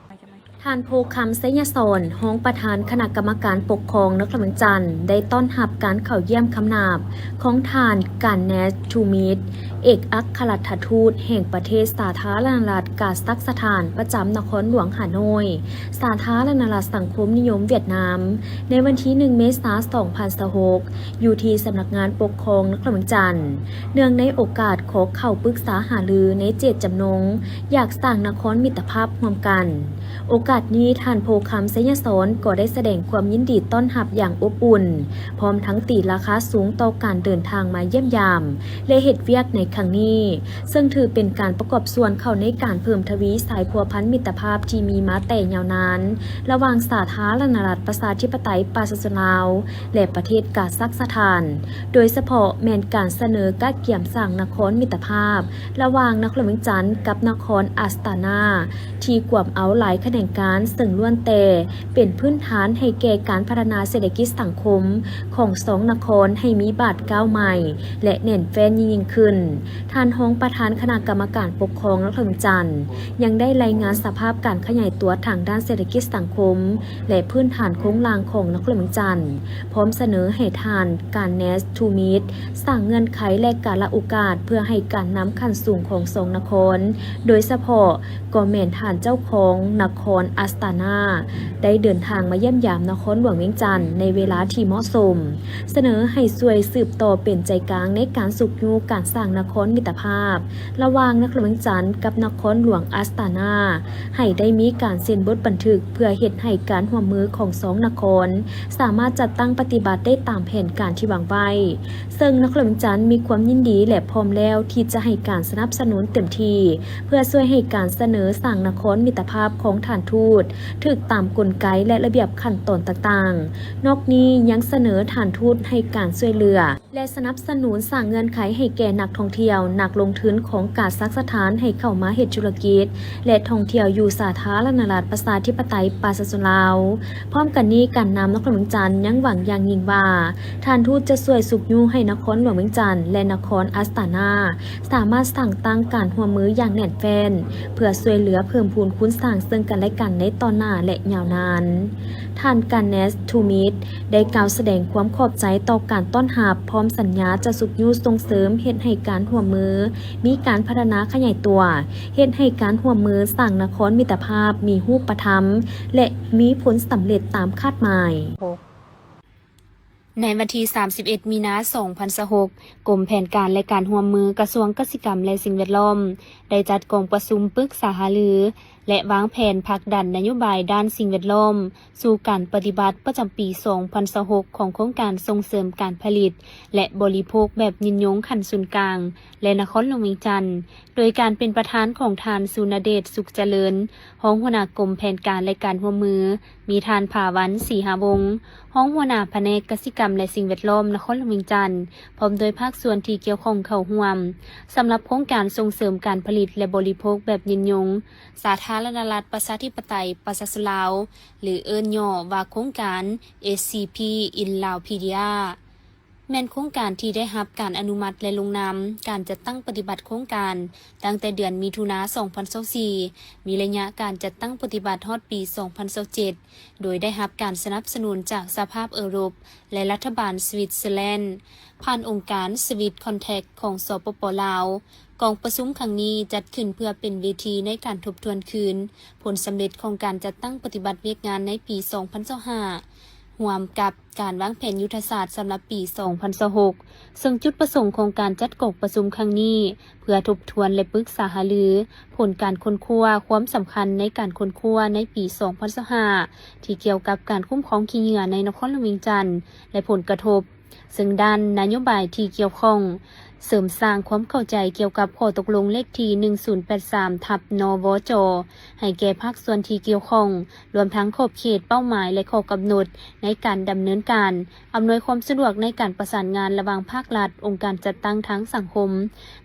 ທ່ານ ໂພຄຳ ໄຊຍະສອນ ຮອງປະທານຄະນະກຳມະການປົກຄອງນະຄອນຫຼວງວຽງຈັນ ໄດ້ຕ້ອນຮັບການເຂົ້າຢ້ຽມຄຳນາບຂອງທ່ານ ການແນສ ທູມິດ ເອກອັກຄະລັດຖະທູດແຫ່ງປະເທດສາທາລະນະລັດກາຊັກສະຖານ ປະຈຳນະຄອນຫຼວງຮ່າໂນ້ຍ ສາທາລະນະລັດສັງຄົມນິຍົມຫວຽດນາມ ໃນວັນທີໜຶ່ງ ເມສາ ສອງພັນຊາວຫົກ ຢູ່ທີ່ສຳນັກງານປົກຄອງນະຄອນຫຼວງວຽງຈັນ ເນື່ອງໃນໂອກາດຂໍເຂົ້າປຶກສາຫາລືໃນເຈດຈຳນົງ ຢາກສ້າງນະຄອນມິດຕະພາບຮ່ວມກັນ. ໂອກາດນີ້ ທ່ານ ໂພຄຳ ໄຊຍະສອນ ກໍໄດ້ສະແດງຄວາມຍິນດີຕ້ອນຮັບຢ່າງອົບອຸ່ນ, ພ້ອມທັງຕີລາຄາສູງຕໍ່ການເດີນທາງມາຢ້ຽມຢາມ ແລະ ເຮັດວຽກໃນຄັ້ງນີ້, ເຊິ່ງຖືເປັນການປະກອບສ່ວນເຂົ້າໃນການເພີ່ມທະວີສາຍພົວພັນມິດຕະພາບທີ່ມີມາແຕ່ຍາວນານ ລະຫວ່າງສາທາລະນະລັດປະຊາທິປະໄຕປະຊາຊົນລາວ ແລະ ປະເທດກາຊັກສະຖານ, ໂດຍສະເພາະແມ່ນການສະເໜີກະກຽມສ້າງນະຄອນມິດຕະພາບລະຫວ່າງນະຄອນຫຼວງວຽງຈັນກັບນະຄອນອາສຕານາ ທີ່ກວມເອົາຫຼາຍຂະແໜງການ ເຊິ່ງລ້ວນແຕ່ເປັນພື້ນຖານໃຫ້ແກ່ການພັດທະນາເສດຖະກິດສັງຄົມຂອງສອງນະຄອນໃຫ້ມີບາດກ້າວໃໝ່ ແລະ ແໜ້ນແຟ້ນຍິ່ງໆຂຶ້ນ. ທ່ານຮອງປະທານຄະນະກຳມະການປົກຄອງນະຄອນຫຼວງວຽງຈັນ ຍັງໄດ້ລາຍງານສະພາບການຂະຫຍາຍຕົວທາງດ້ານເສດຖະກິດສັງຄົມ ແລະ ພື້ນຖານໂຄງລ່າງຂອງນະຄອນຫຼວງວຽງຈັນ, ພ້ອມສະເໜີໃຫ້ທ່ານ ການແນສ ທູມິດ ສ້າງເງື່ອນໄຂ ແລະ ກາລະໂອກາດ ເພື່ອໃຫ້ການນຳຂັ້ນສູງຂອງສອງນະຄອນ, ໂດຍສະເພາະກໍແມ່ນທ່ານເຈົ້າຂອງນະຄອນອາສຕານາ ໄດ້ເດີນທາງມາຢ້ຽມຢາມນະຄອນຫຼວງວຽງຈັນໃນເວລາທີ່ເໝາະສົມ, ສະເໜີໃຫ້ຊ່ວຍສືບຕໍ່ເປັນໃຈກາງໃນການຊຸກຍູ້ການສ້າງນະຄອນມິດຕະພາບ ລະຫວ່າງນະຄອນຫຼວງວຽງຈັນກັບນະຄອນຫຼວງອາສຕານາ ໃຫ້ໄດ້ມີການເຊັນບົດບັນທຶກ ເພື່ອເຮັດໃຫ້ການຮ່ວມມືຂອງສອງນະຄອນສາມາດຈັດຕັ້ງປະຕິບັດໄດ້ຕາມແຜນການທີ່ວາງໄວ້, ເຊິ່ງນະຄອນຫຼວງວຽງຈັນມີຄວາມຍິນດີ ແລະ ພ້ອມແລ້ວທີ່ຈະໃຫ້ການສະໜັບສະໜູນເຕັມທີ່ ເພື່ອຊ່ວຍໃຫ້ການສະເໜີສ້າງນະຄອນມິດຕະພາບຂອງທ່ານທູດຖືກຕາມກົນໄກ ແລະ ລະບຽບຂັ້ນຕອນຕ່າງໆ. ນອກນີ້ຍັງສະເໜີທ່ານທູດໃຫ້ການຊ່ວຍເຫຼືອ ແລະ ສະໜັບສະໜູນສ້າງເງື່ອນໄຂໃຫ້ແກ່ນັກທ່ອງທ່ຽວ, ນັກລົງທຶນຂອງກາຊັກສະຖານໃຫ້ເຂົ້າມາເຮັດທຸລະກິດ ແລະ ທ່ອງທ່ຽວຢູ່ສາທາລະນະລັດປະຊາທິປະໄຕປະຊາຊົນລາວ. ພ້ອມກັນນີ້, ການນຳນະຄອນຫຼວງວຽງຈັນຍັງຫວັງຢ່າງຍິ່ງວ່າ ທ່ານທູດຈະຊ່ວຍຊຸກຍູ້ໃຫ້ນະຄອນຫຼວງວຽງຈັນ ແລະ ນະຄອນອາສຕານາ ສາມາດສ້າງຕັ້ງການຮ່ວມມືຢ່າງແໜ້ນແຟ້ນ ເພື່ອຊ່ວຍເຫຼືອເພີ່ມພູນຄູນສ້າງເຊິ່ງກັນແລະກັນໃນຕໍ່ໜ້າ ແລະ ຍາວນານ. ທ່ານ ການແນສ ທູມິດ ໄດ້ກ່າວສະແດງຄວາມຂອບໃຈຕໍ່ການຕ້ອນຮັບ, ພ້ອມສັນຍາຈະຊຸກຍູ້ສົ່ງເສີມເຮັດໃຫ້ການຮ່ວມມືມີການພັດທະນາຂະຫຍາຍຕົວ, ເຮັດໃຫ້ການຮ່ວມມືສ້າງນະຄອນມິດຕະພາບມີຮູບປະທຳ ແລະ ມີຜົນສຳເລັດຕາມຄາດໝາຍ. ໃນວັນທີສາມສິບເອັດ ມີນາ ສອງພັນຊາວຫົກ, ກົມແຜນການ ແລະ ການຮ່ວມມື ກະຊວງກະສິກຳ ແລະ ສິ່ງແວດລ້ອມ ໄດ້ຈັດກອງປະຊຸມປຶກສາຫາລື ແລະ ວາງແຜນຜັກດັນນະໂຍບາຍດ້ານສິ່ງແວດລ້ອມ ສູ່ການປະຕິບັດປະຈຳປີ ສອງພັນຊາວຫົກ ຂອງໂຄງການສົ່ງເສີມການຜະລິດ ແລະ ບໍລິໂພກແບບຍືນຍົງຂັ້ນສູນກາງ ແລະ ນະຄອນຫຼວງວຽງຈັນ, ໂດຍການເປັນປະທານຂອງທ່ານ ສຸນະເດດ ສຸກຈະເລີນ, ຮອງຫົວໜ້າກົມແຜນການ ແລະ ການຮ່ວມມື, ມີທ່ານ ພາວັນ ສີຫາວົງ, ຮອງຫົວໜ້າພະແນກກະສິກຳ ແລະ ສິ່ງແວດລ້ອມ ນະຄອນຫຼວງວຽງຈັນ, ພ້ອມດ້ວຍພາກສ່ວນທີ່ກ່ຽວຂ້ອງເຂົ້າຮ່ວມ. ສຳລັບໂຄງການສົ່ງເສີມການຜະລິດ ແລະ ບໍລິໂພກແບບຍືນຍົງ ສາທາລະນະລັດ ປະຊາທິປະໄຕ ປະຊາຊົນລາວ ຫຼື ເອີ້ນຫຍໍ້ວ່າໂຄງການ ເອສຊີພີ in Laopedia ແມ່ນໂຄງການທີ່ໄດ້ຮັບການອະນຸມັດ ແລະ ລົງນາມ. ການຈັດຕັ້ງປະຕິບັດໂຄງການຕັ້ງແຕ່ເດືອນມິຖຸນາ ສອງພັນຊາວສີ່ ມີໄລຍະການຈັດຕັ້ງປະຕິບັດຮອດປີ ສອງພັນຊາວເຈັດ ໂດຍໄດ້ຮັບການສະໜັບສະໜູນຈາກສະພາບເອີຣົບ ແລະ ລັດຖະບານສະວິດເຊີແລນ ຜ່ານອົງການ Swiss Contact ຂອງ ສປປ ລາວ. ກອງປະຊຸມຄັ້ງນີ້ຈັດຂຶ້ນເພື່ອເປັນເວທີໃນການທົບທວນຄືນຜົນສຳເລັດຂອງການຈັດຕັ້ງປະຕິບັດວຽກງານໃນປີ ສອງພັນຊາວຫ້າ ຮ່ວມກັບການວາງແຜນຍຸດທະສາດສຳລັບປີ ສອງພັນຊາວຫົກ ເຊິ່ງຈຸດປະສົງຂອງການຈັດກອງປະຊຸມຄັ້ງນີ້ ເພື່ອທົບທວນ ແລະ ປຶກສາຫາລືຜົນການຄົ້ນຄວ້າ, ຄວາມສຳຄັນໃນການຄົ້ນຄວ້າໃນປີ ສອງພັນຊາວຫ້າ ທີ່ກ່ຽວກັບການຄຸ້ມຄອງຂີ້ເຫຍື້ອໃນນະຄອນຫຼວງວຽງຈັນ ແລະ ຜົນກະທົບ ເຊິ່ງດ້ານນະໂຍບາຍທີ່ກ່ຽວຂ້ອງ ເສີມສ້າງຄວາມເຂົ້າໃຈກ່ຽວກັບຂໍ້ຕົກລົງເລກທີ ໜຶ່ງສູນແປດສາມ ທັບ ນວຈ ໃຫ້ແກ່ພາກສ່ວນທີ່ກ່ຽວຂ້ອງ, ລວມທັງຂອບເຂດ, ເປົ້າໝາຍ ແລະ ຂໍ້ກຳນົດໃນການດຳເນີນການ, ອຳນວຍຄວາມສະດວກໃນການປະສານງານລະຫວ່າງພາກລັດ, ອົງການຈັດຕັ້ງທາງສັງຄົມ,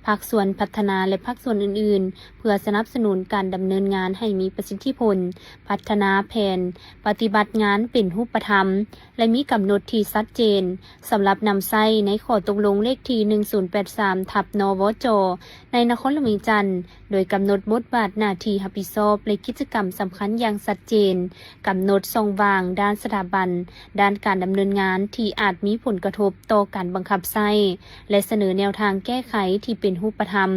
ພາກສ່ວນພັດທະນາ ແລະ ພາກສ່ວນອື່ນໆ ເພື່ອສະໜັບສະໜູນການດຳເນີນງານໃຫ້ມີປະສິດທິຜົນ, ພັດທະນາແຜນປະຕິບັດງານເປັນຮູບປະທຳ ແລະ ມີກຳນົດທີ່ຊັດເຈນ ສຳລັບນຳໃຊ້ໃນຂໍ້ຕົກລົງເລກທີ ໜຶ່ງສູນແປດສາມ ທັບ ນວຈ ໃນນະຄອນຫຼວງວຽງຈັນ, ໂດຍກຳນົດບົດບາດໜ້າທີ່ຮັບຜິດຊອບ ແລະ ກິດຈະກຳສຳຄັນຢ່າງຊັດເຈນ, ກຳນົດຊ່ອງວ່າງດ້ານສະຖາບັນ, ດ້ານການດຳເນີນງານທີ່ອາດມີຜົນກະທົບຕໍ່ການບັງຄັບໃຊ້ ແລະ ສະເໜີແນວທາງແກ້ໄຂທີ່ເປັນຮູບປະທຳ,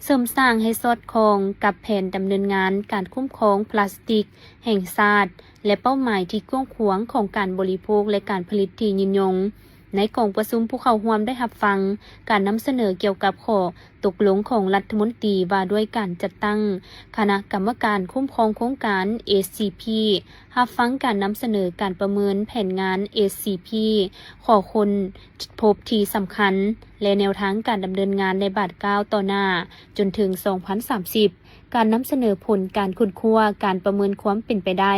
ເສີມສ້າງໃຫ້ສອດຄ່ອງກັບແຜນດຳເນີນງານການຄຸ້ມຄອງພລາສຕິກແຫ່ງຊາດ ແລະ ເປົ້າໝາຍທີ່ກວ້າງຂວາງຂອງການບໍລິໂພກ ແລະ ການຜະລິດທີ່ຍືນຍົງ. ໃນກອງປະຊຸມ, ຜູ້ເຂົ້າຮ່ວມໄດ້ຮັບຟັງການນຳສະເໜີກ່ຽວກັບຂໍ້ຕົກລົງຂອງລັດຖະມົນຕີວ່າດ້ວຍການຈັດຕັ້ງຄະນະກຳມະການຄຸ້ມຄອງໂຄງການ ເອສຊີພີ, ຮັບຟັງການນຳສະເໜີການປະເມີນແຜນງານ ເອສຊີພີ, ຂໍ້ຄົ້ນພົບທີ່ສຳຄັນ ແລະ ແນວທາງການດຳເນີນງານໃນບາດກ້າວຕໍ່ໜ້າຈົນເຖິງ ສອງພັນສາມສິບ, ການນຳສະເໜີຜົນການຄົ້ນຄວ້າ, ການປະເມີນຄວາມເປັນໄປໄດ້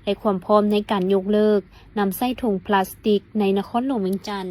ແລະ ຄວາມພ້ອມໃນການຍົກເລີກນຳໃຊ້ຖົງພລາສຕິກໃນນະຄອນຫຼວງວຽງຈັນ.